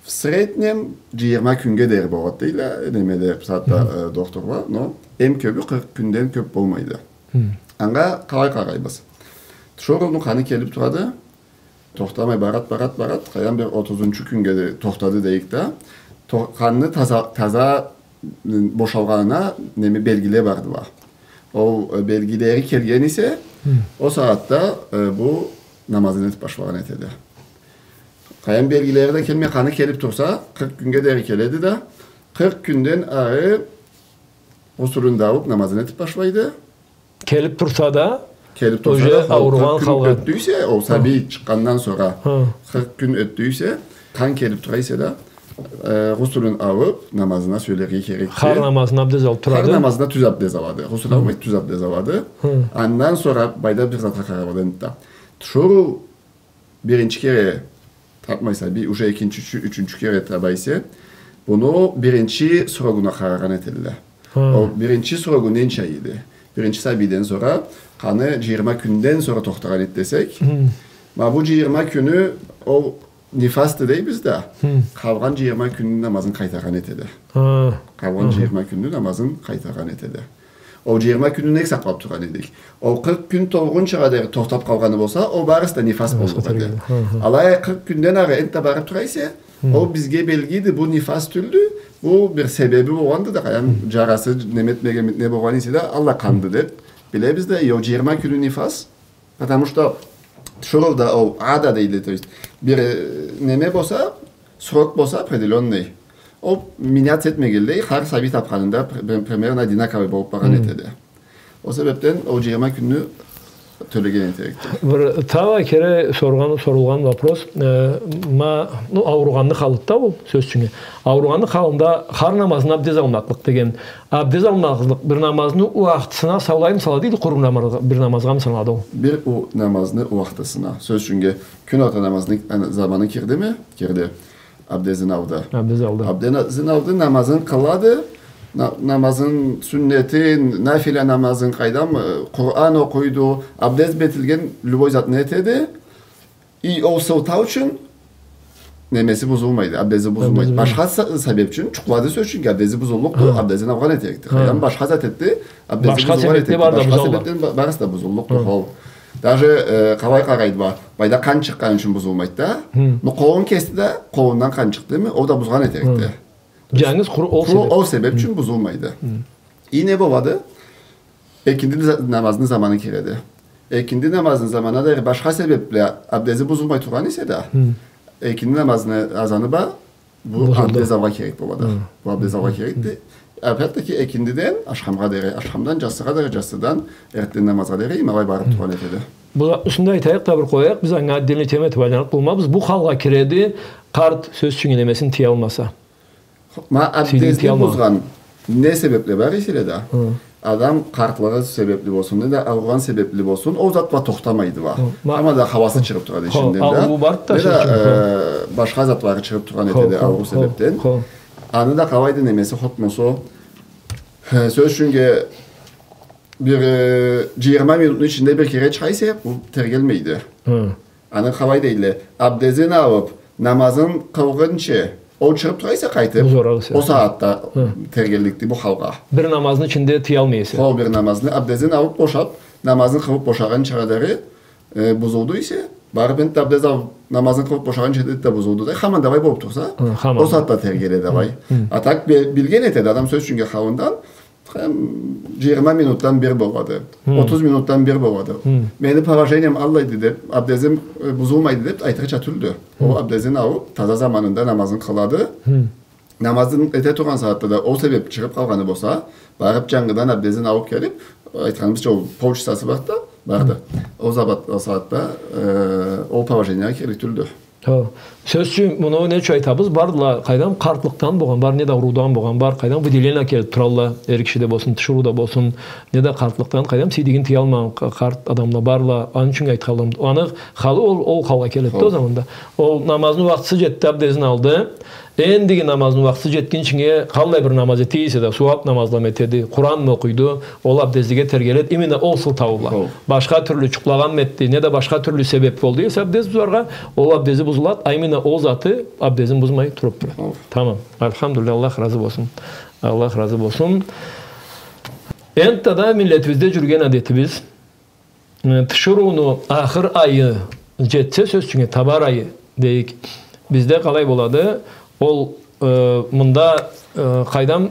В среднем джыйырма кюннге дери болады дейле, немеде, бусагъатда, хы, э, дохтурла, но эм кёбю къыркъ кюнден кёп болмайды. Хы. Анга къалай къарайбыз? Тиширыуну къаны келип турады, тохтамай барад, барад, барад, къайдам, бир отузунчу кюннге да тохтады дейик да, то-, къанны таза, таза, м, бошалгъанына неме белгиле бардыла. Ол, э, белгилери келген эсе, хы, ол сагъатда, э, бу намазын этип башлагъан этеди. Къайдам, белгилери да келмей, къаны келип турса, къыркъ кюннге дери келеди да, къыркъ кюнден ары гъусулюн да алып, намазын этип башлайды. Келип турса да, келип турса да, уже ол ауругъан къыркъ кюн халгъа ётдю эсе, ол сабий чыкъгъандан сора, хы, къыркъ кюн ётдю эсе, къан келип тура эсе да, э, гъусулюн алып, намазына сюелирге керекди. Хар намазына абдез алып турады. Хар намазына тюз абдез алады. Гъусул алмайды, тюз абдез алады. Хы. Андан сора былайда бир затха къарабыз энтда. Тиширыу биринчи кере табмай сабий, уже экинчи, ючю-, ючюнчю кере таба эсе, буну биринчи срогуна къарагъан этедиле. Хы. Ол биринчи срогу ненча эди? Биринчи сабийден сора, къаны джыйырма кюнден сора тохтагъан эди десек, хы, ма бу джыйырма кюню ол нифасды дейбиз да, хы, къалгъан джыйырма кюнню намазын къайтаргъан этеди. Хы. Къалгъан, хы, джыйырма кюнню намазын къайтаргъан этеди. Ол джыйырма кюнню нек сакълап тургъан эдик? Ол къыркъ кюн толгъунчагъа дери тохтап къалгъаны болса, ол барысы да нифас боллукъ эди. Хы, хы. Алай а къыркъ кюнден ары энтда барып тура эсе, хы, ол бизге белгиди, бу нифас тюлдю, бу бир себеби болгъанды да, къайдам, хы, джарасы неме этмеген, не болгъан эсе да, аллай къанды деп билебиз да, и ол джыйырма кюню нифас, потому что тиширыуда ол ада дейди, то есть, бир, э, неме болса, срок болса определённый, ол меняться этмегенлей, хар сабий табханында при-, при-, примерно одинаковый болуп баргъан, хы, этеди. Ол себепден ол джыйырма кюнню тёлеген этерикди. Бир тагъы кере соргъан, сорулгъан вопрос, э, ма, ну, ауругъанны халыды да ол, сёз ючюн. Ауругъанны халында хар намазына абдез алмакълыкъ деген. Абдез алмакълыкъ бир намазны уахтысына саулаймы саналады, или къуру намазгъа, бир намазгъамы саналады ол? Бир у-, намазны уахтысына. Сёз ючюн, кюн орта намазны, э, заманы кирдими? Кирди. Абдезин алды. Абдез алды. Абдезин алды, намазын къылады. На-, намазын, сюннетин, нафила намазын, къайдам, э, Къуран окъуйду. Абдез бла этилген любой затны этеди. И ол сылтау ючюн немеси бузулмайды, абдези бузулмайды. Абдези бузулмайды. Башха са-, себеп ючюн, джукълады, сёз ючюн, абдези бузуллукъду, хы, абдезин алгъан этерикди. Хы. Къайдам, башха зат этди, абдези бузулгъан этерикди. Башха себепден ба-, барысы да бузуллукъду, хы, ол. Даже, э, къалай къарайды ба, былайда къан чыкъгъаны ючюн бузулмайды да. Хы. Ну, къолун кесди да, къолундан къан чыкъдымы, ол да бузгъан этерикди. Хы. Джангыз къуру ол себеп. Ол себеп ючюн бузулмайды. Хы. И не болады? Экинди за-, намазны заманы киреди. Экинди намазны заманына дери башха себеп бла абдези бузулмай тургъан эсе да, хы, экинди намазны азаны ба, бу абдез алгъа керек болады. Хы. Бу абдез алгъа керекди. Опять-таки, экиндиден ашхамгъа дери, ашхамдан джассыгъа дери, джассыдан эртден намазгъа дери, и ма алай барып тургъан этеди. Бу затны юсюнде айтайыкъ да, бир къояйыкъ, биз анга отдельный тема этип айланыб болмабыз. Бу халгъа киреди, къарт, сёз ючюн, немесин тыялмаса. Ма абдезни бузгъан не себепле бар эселе да, хы, адам къартлыгъы себепли болсун, неда ауругъан себепли болсун, ол зат бла тохтамайды ба. Хы, ма-, ама да хауасы чыгъып турады ичинден да. Хы, ауруу барды да, неда, сёз ючюн, хы, э, башха затлары чыгъып тургъан этеди, хы, ауруу себепден. Хы. Аны да къалайды, немеси, хотмосо, э, сёз ючюн, бир, э, джыйырма минутну ичинде бир кере чыгъа эсе, бу тергелмейди. Хы. Аны къалай дейле, абдезин алып, намазын къылгъынчы, ол чыгъып тура эсе къайтып, ол сагъатда тергелликди бу халгъа. Бир намазны ичинде тыялмай эсе. Хо, бир намазны, абдезин алып бошап, намазын къылып бошагъынчыгъа дери, э, бузулду эсе, барып энтда абдез алып, намазын къылып бошагъынчы да бузулду да, хаман да алай болуп турса, ол сагъатда тергеледи алай. А так бе-, билген этеди адам, сёз ючюн, халындан, Къайдам, джыйырма минутдан бир болады, хы, отуз минутдан бир болады. Хы. Мени положениям аллайды деб, абдезим, э, бузулмайды деб айтырча тюлдю. Хы. Ол абдезин алыб, таза заманында намазын къылады. Хы. Намазын эте тургъан сагъатда да ол себеб чыгъыб къалгъаны болса, барыб джангыдан абдезин алыб келиб, айтханыбызча, ол полчасасы барды да, барды. Ол заман, ол сагъатда, э, ол положениеге кирлик тюлдю. Хо. Сёз ючюн, муну не ючюн айтабыз? Бардыла, къайдам, къартлыкъдан болгъан бар, неда аурудан болгъан бар, къайдам, выделение келиб туралла, эр кишиде болсун, тиширыуда болсун, неда къартлыкъдан, къайдам, сийдигин тыялмагъан къа-, къарт адамла барла, аны ючюн айтханлыгъым. Аны халы ол, ол халгъа келеди да ол заманда. Ол намазны уакътысы джетди, абдезин алды. Эндиги намазны уакътысы джетгинчинге къаллай бир намаз эте эсе да, сууаб намазламы этеди, Къуранмы окъуйду, ол абдезлиге тергеледи, именно ол сылтау бла. Хо. Башха тюрлю джукълагъанмы этди, неда башха тюрлю себеб болду эсе абдез бузаргъа, ол абдези бузулады, а именно ол заты абдезин бузмай туруб турады. Хо. Тамам. Альхамдулиллях, Аллах разы болсун. Аллах разы болсун. Энтда да миллетибизде джюрюген адетибиз, э, тиширыуну ахыр айы джетсе, сёз ючюн, табар айы дейик. Бизде къалай болады? Ол, э, мында, э, къайдам,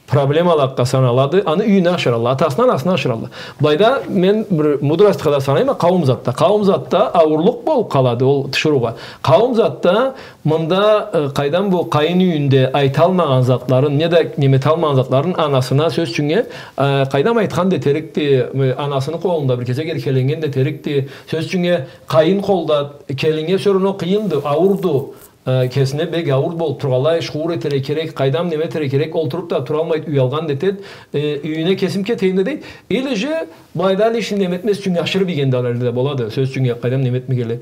проблемалыкъгъа саналады. Аны юйюне ашыралла, атасына, анасына ашыралла. Былайда мен бир мудростха да санайма, къауум затда. Къауум затда ауурлукъ болуб къалады ол тиширыугъа. Къауум затда мында, э, къайдам, бу къайын юйюнде айталмагъан затларын, неда неметалмагъан затларын анасына, сёз ючюннге, э, къайдам, айтхан да этерикди, э, анасыны къолунда бир кесек эркеленнген да этерикди. Сёз ючюннге, къайын къолда келиннге сёрюню къыйынды, ауурду, э, кесине бек ауур болуб тургъанлай, шуур этерге керек, къайдам, неме этерге керек, олтуруб да туралмайды, уялгъан да этеди, э, юйюне кесим кетейим да дейди. Или же былайда лишний неме этмез ючюн ашырыб ийген да алайла да болады, сёз ючюннге, къайдам, неме этмегенлей.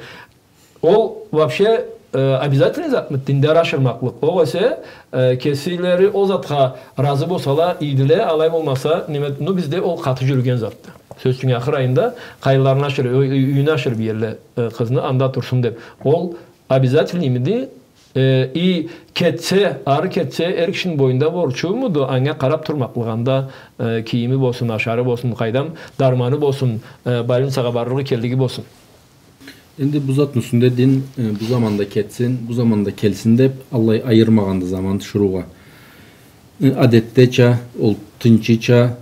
Ол вообще, э, обязательный затмы динде ашырмакълыкъ? Огъесе, э, кеслери ол затха разы болсала, ийдиле, алай болмаса, неме, ну, бизде ол къаты джюрюген затды. Сёз ючюн, ахыр айында къайынларына ашыр-, ю-, ю-, юйюне ашырыб иелле, э, къызны, анда турсун деб. Ол обязательныймыды? Э, и кетсе, ары кетсе, эр кишини бойнунда борчумуду анга къараб турмакълыкъ, анда, э, кийими болсун, ашары болсун, къайдам, дарманы болсун, э, больницагъа барлыгъы, келлиги болсун? Энди бу затны юсюнде дин, э, бу заманда кетсин, бу заманда келсин деб, аллай айырмагъанды заман тиширыугъа. Э, адетдеча, ол тынчыча,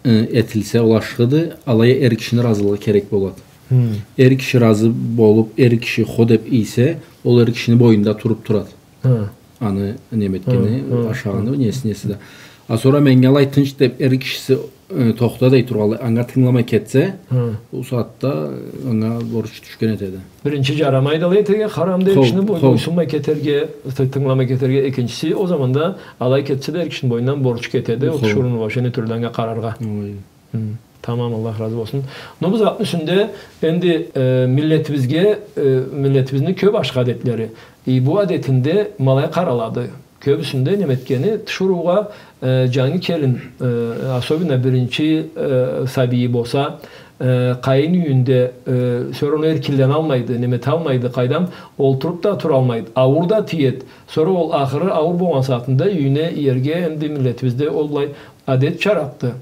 э, этилсе, ол ашхыды, алай а эр кишини разылыгъы керек болады. Хы. Эр киши разы болуб, эр киши хо деб ийсе, ол эр кишини бойнунда туруб турады. Хы. Аны неме этгени, хы, хы, ашагъаны, хы, неси, неси да. А сора меннге алай тынч деб, эр кишиси, э, тохта дей тургъанлай, анга тынгыламай кетсе, хы, ол сагъатда анга борч тюшген этеди. Биринчи, джарамайды алай этерге, харам да эр кишини бойнуна, хо, бойсунмай кетерге, ты-, тынгыламай кетерге. Экинчиси, ол заманда алай кетсе да, эр кишини бойнундан борч кетеди, ол, хо, тиширыуну вообще не тюрлю анга къараргъа. Ой. Хы, тамам, Аллах разы болсун. Но бу затны юсюнде энди, э, миллетибизге, э, миллетибизни кёб ашхы адетлери. И бу адетинде ма алай къаралады. Кёбюсюнде неме этгени, тиширыугъа, э, джангы келин, э, особенно биринчи, э, сабийи болса, э, къайын юйюнде, э, сора ол эркинленалмайды, неме эталмайды, къайдам, олтуруб да туралмайды, ауур да тиеди. Сора ол ахыры ауур болгъан сагъатында юйюне иерге, энди миллетибизде ол былай адет чаракъды.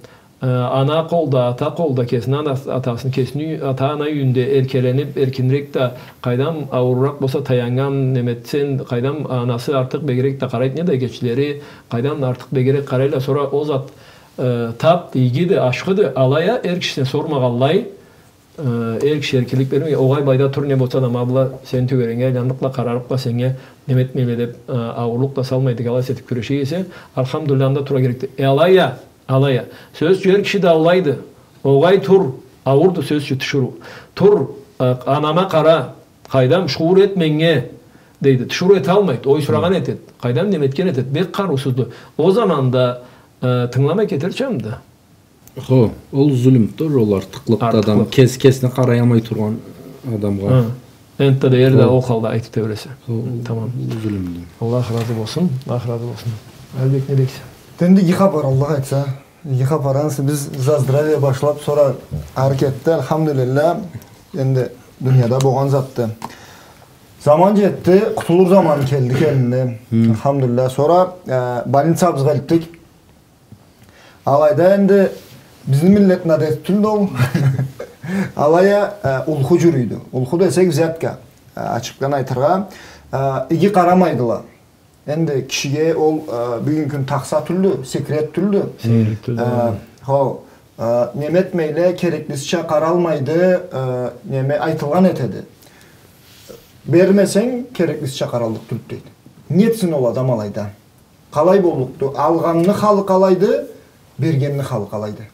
Э, ана къолда, ата къолда, кесини ана-, атасыны, кесини ю-, ата-ана юйюнде эркелениб, эркинирек да, къайдам, аууруракъ болса, таяннган, неме этсенг, къайдам, анасы артыкъ бегирек да къарайды, неда эгечлери, къайдам, артыкъ бегирек къарайла, сора ол зат, э, таб, игиди, ашхыды, алай а эр кишисине сормагъанлай, э, эр киши эркинлик бермей, огъай, былайда тур, не болса да, ма была сени тёгерегинге айландыкъла, къарарыкъла сеннге, неме этмейле деб, э, ауурлукъ да салмай, алай этиб кюреше эсе, альхамдулиллях, анда тура керекди. Э, алай а, алай а. Сёз ючюн, эр киши да алайды. Огъай, тур, ауурду, сёз ючюн, тиширыу. Тур, э, анама къара, къайдам, шуур эт меннге, дейди. Тиширыу эталмайды, ой сурагъан этеди. Къайдам, неме этген этеди. Бек къарыусузду. Ол заманда, э, тынгыламай кетерчамыды? Хо, ол зулмду, ол артыкълыкъды. Артыкълыкъ. Адам кес-, кесине къараялмай тургъан адамгъа. Хы. Энтда да эр да ол халда айтыб тебресе. Хо, тамам. Зулмду. Аллах разы болсун, Аллах разы болсун. Алибек, не дейсе? Энди иги хапар, Аллах айтса. Иги хапар, ансы биз за здравие башлаб, сора ары кетди, альхамдулиллях, энди дунияда болгъан затды. Заман джетди, къутулур заман келди келинни. Хы. Альхамдулиллях. Сора, э, больницабызгъа элтдик. Алайда энди бизни миллетни адети тюлдю ол. Алай а, э, улху джюрюйдю. Улху десек, взятка, э, ачыкъдан айтыргъа, э, иги къарамайдыла. Энди кишиге ол, э, бюгюн кюн тахса тюлдю, секрет тюлдю. Сейирлик тюлдю, э, да. Хо, э, неме этмейле, кереклисича къаралмайды, э, неме айтылгъан этеди. Бермесенг, кереклисича къараллыкъ тюлдю дейди. Не этсин ол адам алайда? Къалай боллукъду? Алгъанны халы къалайды, бергенни халы къалайды?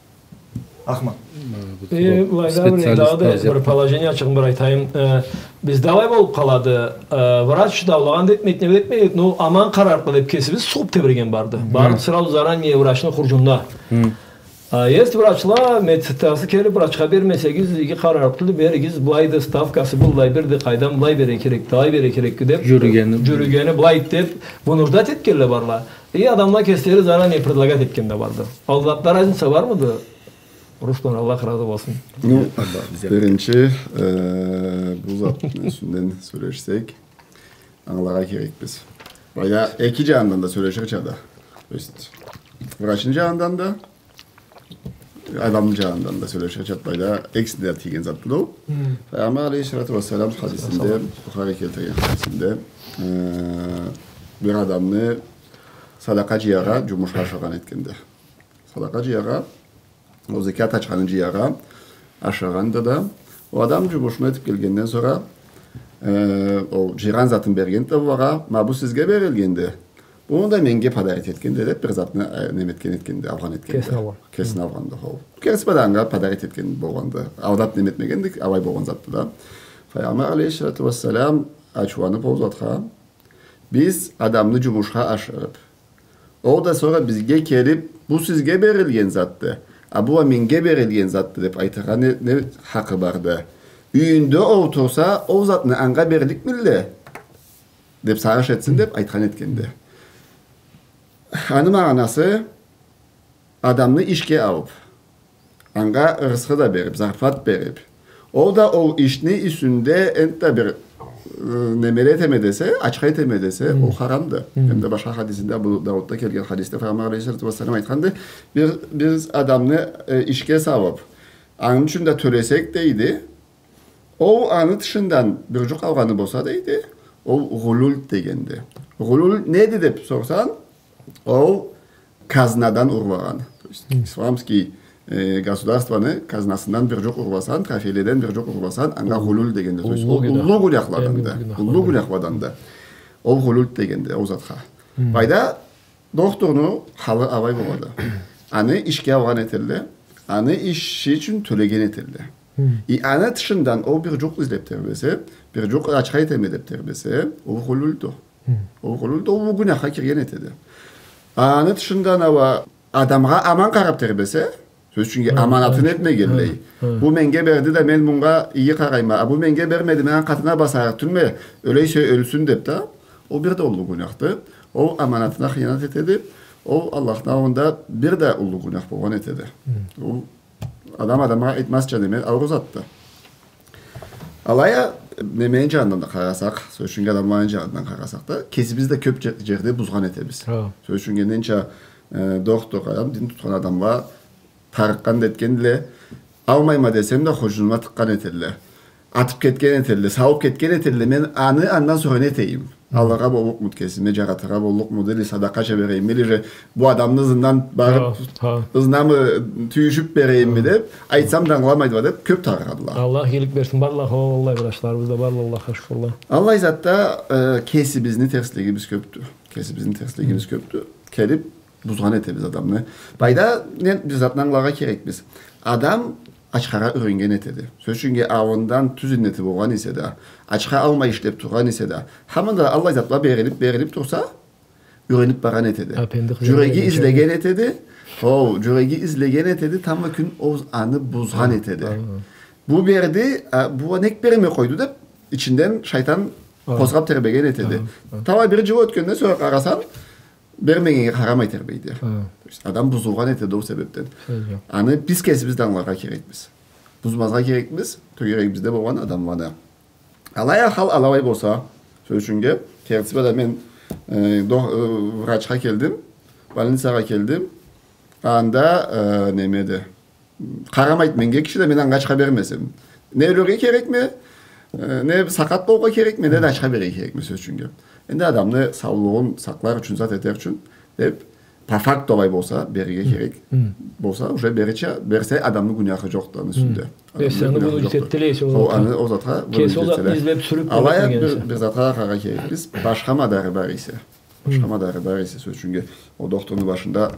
Ахмат. Э, былайда бир, дагъыда бир положениячыкъны бир айтайым. Э, бизде алай болуп къалады. Э, врач даулагъан да этмейди, неме да этмейди. Ну, аман къарарыкъды деп кесибиз сугъуп тебиреген барды. Барып сразу заранее врачны хуржунуна. А есть врачла, медсестрасы келип, врачха бермесегиз, иги къарарыкъды, беригиз, былайды, ставкасы быллай бирди, къайдам, былай бере керек, былай бере керек деп. Жюрюгени. Жюрюгени, былай деп, вынуждать этгенле барла. И адамла кеслери заранее предлагать этген да барды. Ол затда разница бармыды? Руслан, Аллах разы болсун. Ну, биринчи, э, бу затны юсюнден сёлешсек, ангыларгъа керекбиз. Былайда эки жанындан да сёлеширча да. То есть, врачны жанындан да, адамны жанындан да сёлеширча да, былайда экисине да тийген затды ол. Пайгъамбар алейхиссалату уассалам хадисинде, Бухари келтирген хадисинде, э, бир адамны садакъа жыяргъа жумушха ашыргъан этгенди. Садакъа жыяргъа, ол зекят ачханы жыяргъа ашыргъанды да, ол адам жумушун этип келгенден сора, э, ол жыйгъан затын бергенди да булагъа, ма бу сизге берилгенди, буну да менге подарить этгенди деп, бир затны, э, неме этген этгенди, алгъан этгенди. Кесин алгъан. Кесин алгъанды, хо. Керти бла да анга подарить этген болгъанды. Алдап неме этмегенди, алай болгъан затды да. Пайгъамбар алейхиссалату уассалам ачыуланып ол затха, биз адамны жумушха ашырып, ол да сора бизге келип, бу сизге берилген затды, а бу а менге берилген затды деп айтыргъа не, не хакъы барды? Юйюнде олтурса, ол затны анга берликмиле деп сагъыш этсин деп айтхан этгенди. Аны магъанасы, адамны ишге алып, анга рысхы да берип, зарплат берип, ол да ол ишни юсюнде энтда бир, э, немеле этеме десе, ачха этеме десе, ол харамды. Энди башха хадисинде, Абу Даудда келген хадисде Пайгъамбар алейхиссалату уассалам айтханды, бир, биз адамны, э, ишге салып, аны ючюн да тёлесек, дейди, ол аны тышындан бир жукъ алгъаны болса, дейди, ол гъулюль дегенди. Гъулюль неди деп сорсанг, ол казнадан урлагъан. То есть, исламский, э, государствону казнасындан бир жукъ урласанг, трофейледен бир жукъ урласанг, анга гъулюль дегенди. То есть, уллу гюнахладанды. Уллу гюнахладанды. Ол гъулюль дегенди, ол затха. Былайда дохтурну халы алай болады. Аны ишге алгъан этелле, аны иши ючюн тёлеген этелле. И аны тышындан ол бир жукъ излеп тебресе, бир жукъ ачха этеме деп тебресе, ол гъулюльдю. Ол гъулюль да, ол гюнахха кирген этеди. Аны тышындан а адамгъа аман къарап тебресе, сёз ючюн, аманатын этмегенлей. Бу менге берди да, мен мунга иги къарайма. А бу менге бермеди, мен аны къатына басарыкъ тюлме, ёле эсе ёлсюн деп да, ол бир да уллу гюнахды. Ол аманатына хыянат этеди. Ол Аллахны аллында бир да уллу гюнах болгъан этеди. Ол адам адамгъа айтмазча неме, ауру затды. Алай а, немени жанындан да къарасакъ, сёз ючюн, адамланы жанындан къарасакъ да, кесибиз да кёп же-, жерде бузгъан этебиз. Сёз ючюн, ненча, э, дохтур адам, дин тутхан адамла тарыкъгъан да этгендиле, алмайма десем да, хуржунума тыкъгъан этелле. Атып кетген этелле, сауп кетген этелле, мен аны андан сора не этейим? Алыргъа боллукъмуду кесиме, жаратыргъа боллукъмуду, или садакъача берейим, или же бу адамны ызындан барып, ызынамы тюйюшюп берейимми деп, айтсам да ангыламайдыла деп, кёп тарыгъадыла. Аллах игилик берсин, бардыла, хо, аллай врачларыбыз да бардыла, Аллахха шукурла. Аллай затда, э, кесибизни терслигибиз кёпдю. Кесибизни терслигибиз кёпдю. Келип, бузгъан этебиз адамны. Былайда не бир затны ангыларгъа керекбиз. Адам ачхагъа юреннген этеди. Сёз ючюн, аллындан тюз иннети болгъан эсе да, ачха алмай ишлеп тургъан эсе да, хаманда аллай затла берилип, берилип турса, юренип баргъан этеди. Жюреги излеген этеди. Хо, жюреги излеген этеди, тамбла кюн ол аны бузгъан этеди. Бу берди, а бу нек бермей къойду деп, ичинден шайтан къозгъап тебреген этеди. Тамбла бир жыл ётгенден сора къарасанг, бермегеннге къарамай тебрейди. То есть адам бузулгъан этеди ол себепден. Аны биз кесибиз да ангыларгъа керекбиз. Бузмазгъа керекбиз тёгерегибизде болгъан адамланы. Алай а хал алай болса, сёз ючюн, кертиси бла да мен, э, дох-, э, врачха келдим, больницагъа келдим. Анда, э, немеди? Къарамайды меннге киши да, мен анга ачха бермесем. Не ёлюрге керекме? Э, не сакъат болургъа керекме, не да ачха берирге керекме, сёз ючюн. Энди адамны саулугъун сакълар ючюн, зат этер ючюн деп, по факту алай болса, берирге керек болса, уже берирча, берсе, адамны гюнахы джокъду аны юсюнде. Адамны гюнахы джокъду. Ол аны ол затха вынудить этселе. Алай а бир, бир затха да къараргъа керекбиз. Башха мадары бар эсе. Башха мадары бар эсе, сёз ючюн, ол дохтурну башында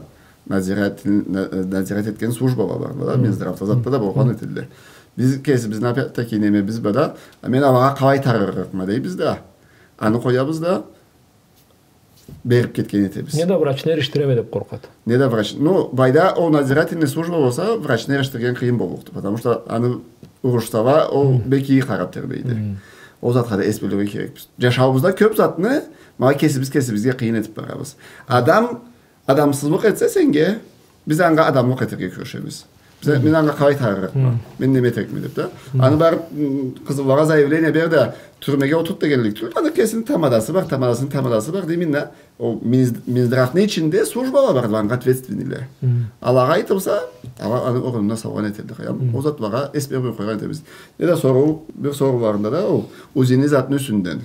надзиратель, на-, надзирать этген службала бар да, Минздравда, затда да болгъан этедиле. Биз кесибизни, опять-таки, немебиз бар да, мен алагъа къалай тарыгъырыкъма дейбиз да, аны къоябыз да, берип кетген этебиз. Не да врачны эришдиреме деп къоркъады. Не да врач. Ну, былайда ол надзирательный служба болса, врачны эришдирген къыйын боллукъду, потому что аны урушсала, ол бек иги къарап тебрейди. Ол затха да эс бёлюрге керекбиз. Джашауубузда кёп затны ма кесибиз кесибизге къыйын этип барабыз. Адам адамсызлыкъ этсе сеннге, биз анга адамлыкъ этерге кюрешебиз. Биз, мен анга къалай тарыгъырыкъма, мен неме этерикме деп да. Аны барып, м, къызыллагъа заявление бер да, тюрмеге олтурт дегенлик тюйюл. Аны кесини тамадасы бар, тамадасыны тамадасы бар, дейме да. Ол Минз-, Минздравны ичинде службала бар, анга ответственныйле. Алагъа айтылса, ала аны орнуна салгъан этелле, къоям. Ол затлагъа эс бермей къойгъан этебиз. Не да соруу, бир сорууларында да ол УЗИ-ни затны юсюнден.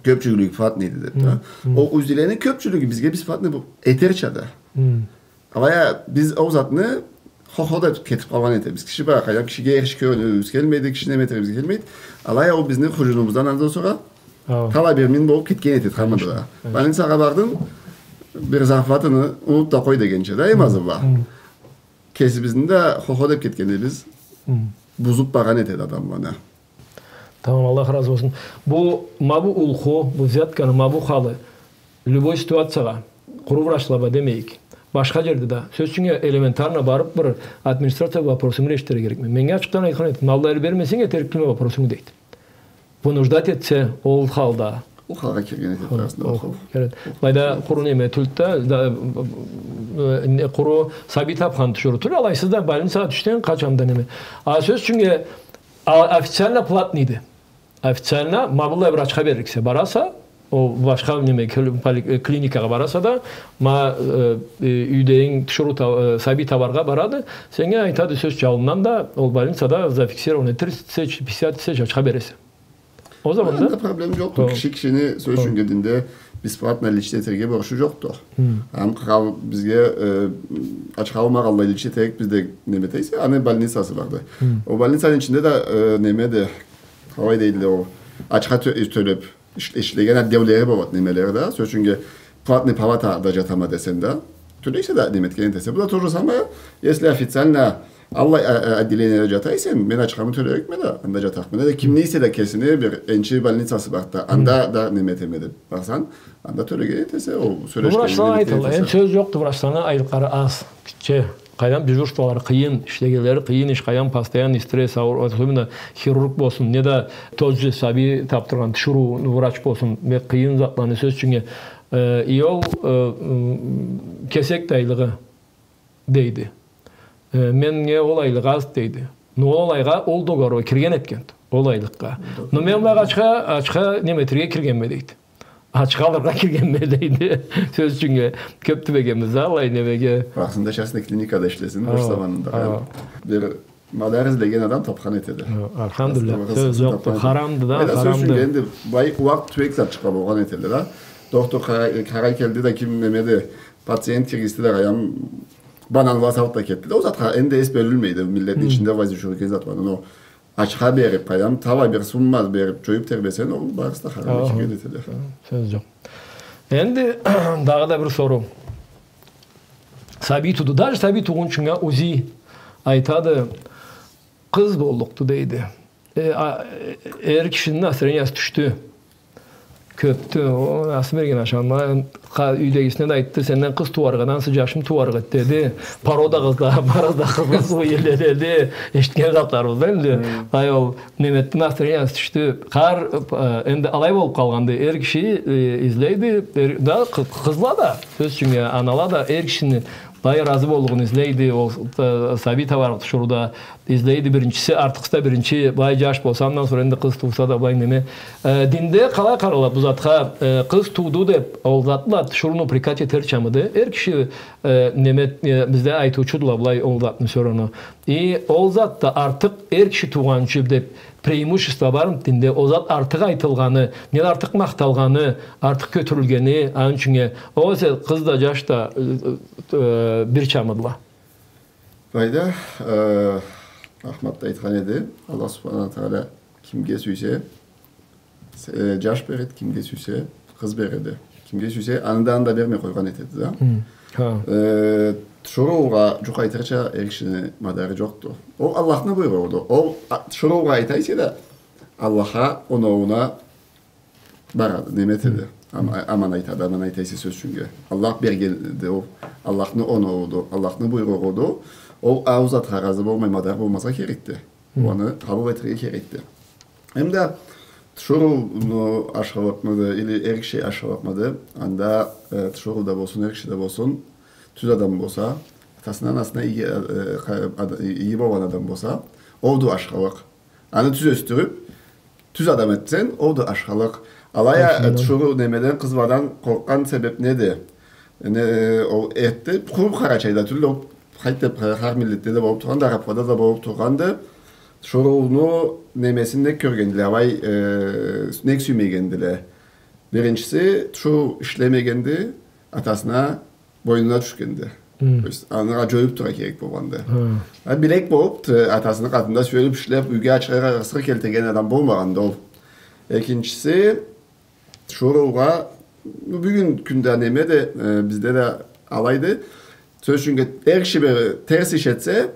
Кёпчюлюгю платныйды деп да. Ол УЗИ-лени кёпчюлюгю бизге бесплатный бу-, этерча да. Алай а биз ол затны хо-хо деп кетип къалгъан этебиз. Киши бар, къайдам, кишиге эриширге кёлюбюз келмейди, киши неме этерибиз келмейди. Алай а ол бизни хуржунубуздан андан сора талай бир мин болуп кетген этеди хаманда да. Больницагъа бардынг, бир зарплатаны унут да къой дегенча да, эм азы бла. Кесибизни да хо-хо деп кетгенибиз бузуп баргъан этеди адамланы. Тамам, Аллах разы болсун. Бу, ма бу улху, бу взятканы, ма бу халы любой ситуациягъа, къуру врачла бла демейик, башха джерде да, сёз ючюн, элементарно барып бир администрация вопросуму решить этерге керекме. Меннге ачыкъдан айтхан эди, алай а бермесенг, этериклиме вопросуму дейди. Вынуждать этсе, ол халда. Ол халгъа кирген этеди, арасында ол хал. Былайда къуру неме тюлдю да, да, э, не, къуру сабий тапхан тиширыу тюл, алайсыз да больницагъа тюшсенг, къачан да неме. А сёз ючюн, а, официально платныйды. Официально, ма быллай врачха беририксе, бараса, ол башха неме, кли-, поли-, э, клиникагъа бараса да, ма, э, э, юйдегинг тиширыу та-, э, сабий табаргъа барады, сеннге айтады, сёз ючюн, аллындан да, ол больницада зафиксирован этирсе, писать этсе, ачха бересе. Ол заманда анда проблем джокъду. Киши кишини, сёз ючюн, динде бесплатно лечить этерге борчу джокъду. Ам къал бизге, э, ачха алмагъанлай лечить этерик биз да неме этериксе, аны больницасы барды. Ол больницаны ичинде да, э, немеди, къалай дейдиле ол, ачха тё-, тёлеп иш-, ишлеген отделлери болады, немелери да. Сёз ючюн, платный палатада джатама десенг да, тёлейсе да, неме этген этесе. Бу да то же самое, если официально аллай, а, а, отделениеде джата эсенг, мен ачхамы тёлерикме да, анда джатарыкъма. Не да кимни эсе да кесини бир энчи больницасы барды да, анда да неме этеме деп барсанг, анда тёлеген этесе, ол сёлешгенинги неме этесе. Врачлагъа айтылды, энди сёз джокъду, врачлагъа айлыкълары аз, гитче. Къайдам, дежурстволары къыйын, ишлегенлери къыйын иш, къайдам, постоянный стресс, аур, особенно хирург болсун, не да тот же сабий тапдыргъан тиширыу врач болсун, бек къыйын затланы, сёз ючюн, э, и ол, э, м, кесекди айлыгъы дейди. Э, меннге ол айлыкъ аз дейди. Но ол алайгъа ол договоргъа кирген этгенди, ол айлыкъгъа. Но мен былайгъа ачха, ачха неме этерге киргенме дейди. Ачха алыргъа киргенме дейди. Сёз ючюн, кёп тюбегенбиз да алай немеге. Барысын да частный клиникада ишлесин, бош заманында. Бир мадар излеген адам тапхан этеди. Алхамдулиллах, сёз джокъду. Харамды да, харамды. Энди былай уакъ тюбек затчыкъла болгъан этеди да. Дохтур къарай, къарай келди да, ким немеди, пациент киргизди да, къайдам, бананла салды да кетди да. Ол затха энди эс бёлюнмейди. Миллетни ичинде вазифа джюрюген зат барды. Но ачха берип, къайдам, талай бир сумма берип, джоюп тебресенг, ол барысы да харамгъа кирген этеди. Сёз джокъ. Энди дагъыда бир соруу. Сабий тууду. Даже сабий туугъунчунга УЗИ айтады, къыз боллукъду дейди. Э, а, э, эр кишини настроениясы тюшдю. Кёпдю. О, Асымберген ашама, къа-, юйдегисине да айтды, сенден къыз тууарыкъ эди, ансы джашым тууарыкъ эди деди. Порода къызла, порода къызла суу элле деди. Эшитген затларыбыз да энди. Ай, ол неме этди, настроениясы тюшдю. Къар, э, энди алай болуп къалгъанды. Эр киши, э, излейди, эр, да, къы-, къызла да, сёз ючюн, анала да эр кишини былай разы боллугъун излейди, ол, э, сабий табарыкъ тиширыуда излейди биринчиси, артыкъсыз да биринчи, былай джаш болса, андан сора энди къыз тууса да былай неме. Э, динде къалай къарала бу затха, э, къыз тууду деп, ол затла тиширыуну упрекать этерчамыды? Эр киши, э, неме, э, бизде айтыучудула былай ол затны сёрюуну. И ол зат да артыкъ эр киши туугъанчы деп, преимущество бармыды динде, ол зат артыкъ айтылгъаны, не да артыкъ махталгъаны, артыкъ кётюрюлгени, аны ючюн, огъесе къыз да, жаш да, э, э, бирчамыдыла. Былайда, э, Ахмат да айтхан эди, Аллах субханаху уа тагъала кимге сюйсе, э, жаш береди, кимге сюйсе, къыз береди. Кимге сюйсе, аны да, аны да бермей къойгъан этеди да. Хы. Ха. Э, тиширыугъа жукъ айтырча эр кишини мадары жокъду. Ол Аллахны буйругъуду. Ол, а, тиширыугъа айта эсе да, Аллахха, оноууна барады, неме этеди. Ам-, аман айтады, аман айта эсе, сёз ючюннге. Аллах бергенди ол. Аллахны оноууду, Аллахны буйругъуду. Ол а затха разы болмай мадар болмазгъа керекди. Хы. Аны къабыл этерге керекди. Эм да тиширыуну ашхылыкъмыды, или эр киши ашхылыкъмыды, анда, э, тиширыу да болсун, эр киши да болсун, тюз адам болса, атасына, анасына иги, э, къа-, ад-, иги болгъан адам болса, олду ашхылыкъ. Аны тюз ёсдюрюп, тюз адам этсенг, олду ашхылыкъ. Алай а, э, тиширыу немеден, къыз баладан къоркъгъан себеп неди? Не, ол этди, къуру Къарачайда тюлдю, ол къайт деп, хар миллетде да болуп тургъанды, араблада да болуп тургъанды. Тиширыуну немесин нек кёргендиле, алай, э, нек сюймегендиле? Биринчиси, тиширыу ишлемегенди, атасына, бойнуна тюшгенди. Хы. То есть, аны жоюп турургъа керек болгъанды. Хы. А, билек болуп, т-, атасыны къатында сюелип ишлеп, юйге ачха-къарасхы келтирген адам болмагъанды ол. Экинчиси, тиширыугъа, бюгюн кюнде неме да, э, бизде да алайды. Сёз ючюннге, эр киши бир терс иш этсе,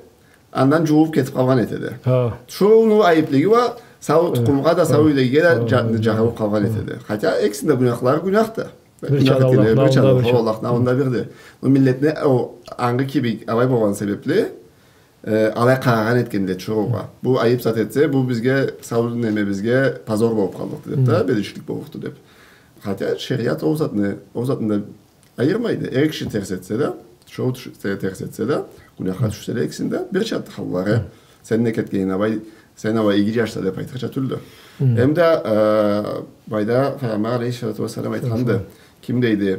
андан жууп кетип къалгъан этеди. Ха. Тиширыуну айыплыгъы уа сау тукъумгъа да, сау юйдегиге да жа-, жагъылып къалгъан этеди. Хотя экисини да гюнахлары гюнахды. Бир чакъда Аллахны аллында бирди. Но миллетни ол ангы кибик алай болгъан себепли, э, алай къарагъан этгендиле тиширыугъа. Бу айып зат этсе, бу бизге, сау немебизге позор болуп къаллыкъды деп да, бедишлик боллукъду деп. Хотя шериат ол затны, ол затны да айырмайды. Эр киши терс этсе да, тиширыу тиш-, те-, терс этсе да, гюнахха тюшсе да, экисини да бирча халлары. Сен нек этгенинг алай, сен алай иги жашса деп айтырча тюлдю. Эм да, э, былайда Пайгъамбар алейхиссалату уассалам айтханды. Ким дейди,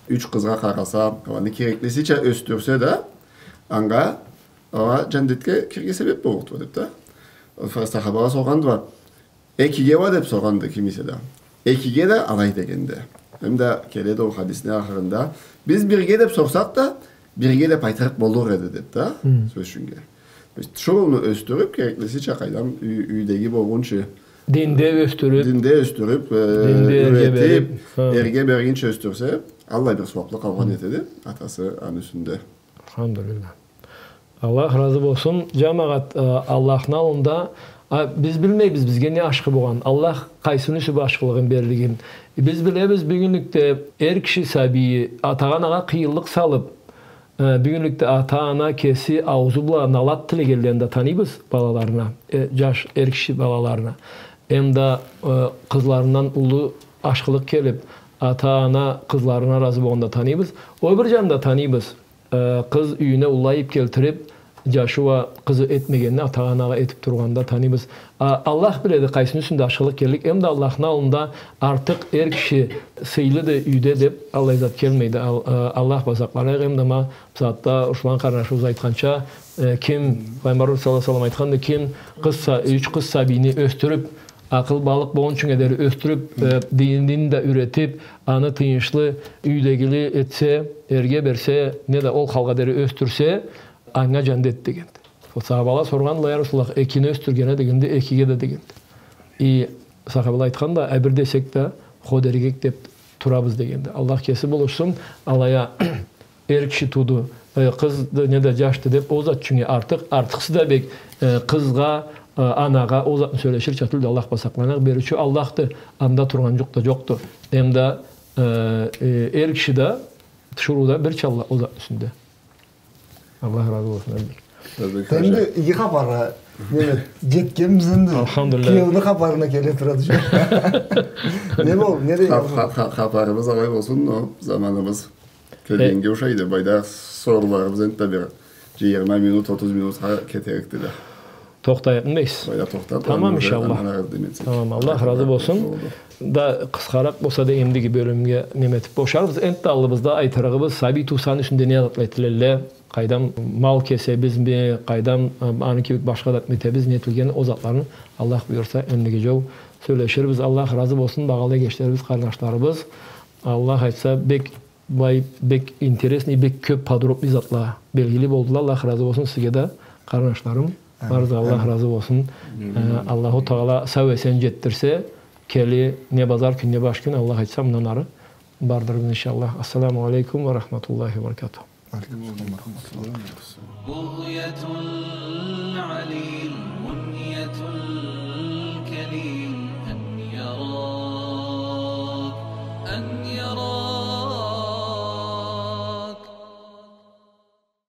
юч къызгъа къараса, аланы кереклисича ёсдюрсе да, анга, ала жандетге кирирге себеп боллукъду деп да. Сахабагъа соргъандыла, экиге уа деп соргъанды ким эсе да. Экиге да алай дегенди. Эм да келеди ол хадисни ахырында. Биз бирге деп сорсакъ да, бирге деп айтырыкъ болур эди деп да, сёз ючюннге. Биз тиширыуну ёсдюрюп, кереклисича къайдам, юй-, юйдеги болгъунчу. Динде ёсдюрюп. Динде ёсдюрюп, э, динде эрге юретип, берип, ха, эрге бергинчи ёсдюрсе, аллай бир сууаплыкъ алгъан этеди атасы аны юсюнде. Альхамдулиллах. Аллах разы болсун. Жамагъат, э, Аллахны аллында, а, биз билмейбиз бизге не ашхы болгъан, Аллах къайсыны юсю бла ашхылыгъын берлигин. Биз билебиз, бюгюнлюкде эр киши сабийи атагъа-анагъа къыйынлыкъ салып, э, бюгюнлюкде ата-ана кеси аузу бла налат тилегенлерин да таныйбыз балаларына, э, жаш эр киши балаларына. Эм да, э, къызларындан уллу ашхылыкъ келип, ата-ана къызларына разы болгъанын да таныйбыз. Ол бир жанда таныйбыз. Э, къыз юйюне уллу айып келтирип, жашы уа къызы этмегенни ата-анагъа этип тургъанын да таныйбыз. А, Аллах биледи, къайсыны юсюнде ашхылыкъ келлик, эм да Аллахны аллында артыкъ эр киши сыйлыды юйде деп, аллай зат келмейди. Ал-, э, Аллах бла сакъланайыкъ, эм да ма, бусагъатда Руслан къарнашыбыз айтханча, э, ким, Пайгъамбар саллаллаху алейхи уа саллам айтханды, ким къыз са-, юч къыз сабийни ёсдюрюп, акъыл балыкъ болгъунчунга дери ёсдюрюп, э, динин да юретип, аны тыйыншлы, юйдегили этсе, эрге берсе, не да ол халгъа дери ёсдюрсе, анга жандет дегенди. Ол сахабала соргъандыла, я Русулуллах, экини ёсдюргеннге дегенди, экиге да дегенди. И сахабала айтханды, а бир десек да, хо дерик эдик деп турабыз дегенди. Аллах кеси болушсун, алай а эр киши тууду, э, къызды, не да жашды деп, ол зат ючюн артыкъ, артыкъсыз да бек, э, къызгъа, э, анагъа ол затны сёлеширча тюлдю, Аллах бла сакъланайыкъ, бериучю Аллахды, анда тургъан жукъ да жокъду. Эм да, э, э, эр киши да, тиширыу да бирчалла ол затны юсюнде. Аллах разы болсун, Альберт. Энди иги хапаргъа, неме, жетгенбиз энди. Альхамдулиллах. Киеуню хапарына келе турады. Не бол, не дейм? Хап-, хап-, хап-, хапарыбыз алай болсун, но заманыбыз келгеннге ушайды. Былайда соруларыбыз энтда бир жыйырма минут, отуз минутха кетерикди да. Тохтайыкъмы дейсиз? Тамам, иншаллах. Тамам, Аллах разы болсун. Да къысхаракъ болса да, эмдиги бёлюмге неме этип бошарбыз. Энтда аллыбызда айтырыгъыбыз, сабий туусаны юсюнде не затла этилелле, къайдам, мал кесебизми, къайдам, аны кибик башха зат этебиз, не этилген, ол затларын, Аллах буюрса, энди джол сёлеширбиз. Аллах разы болсун, багъалы эгечлерибиз, къарнашларыбыз. Аллах айтса, бек былай бек интересный, бек кёп подробный затла белгили болдула. Аллах разы болсун сизге да, къарнашларым. Барыгъызгъа Аллах разы болсун. Э, Аллаху Тагъала сау-эсен джетдирсе, келир не базар кюн, не баш кюн, Аллах айтса, мындан ары бардырбыз, иншаллах. Ассаламу алейкум ва рахматуллахи ва баракатуху. بغية العليل، منية الكليل، أن يراك، أن يراك.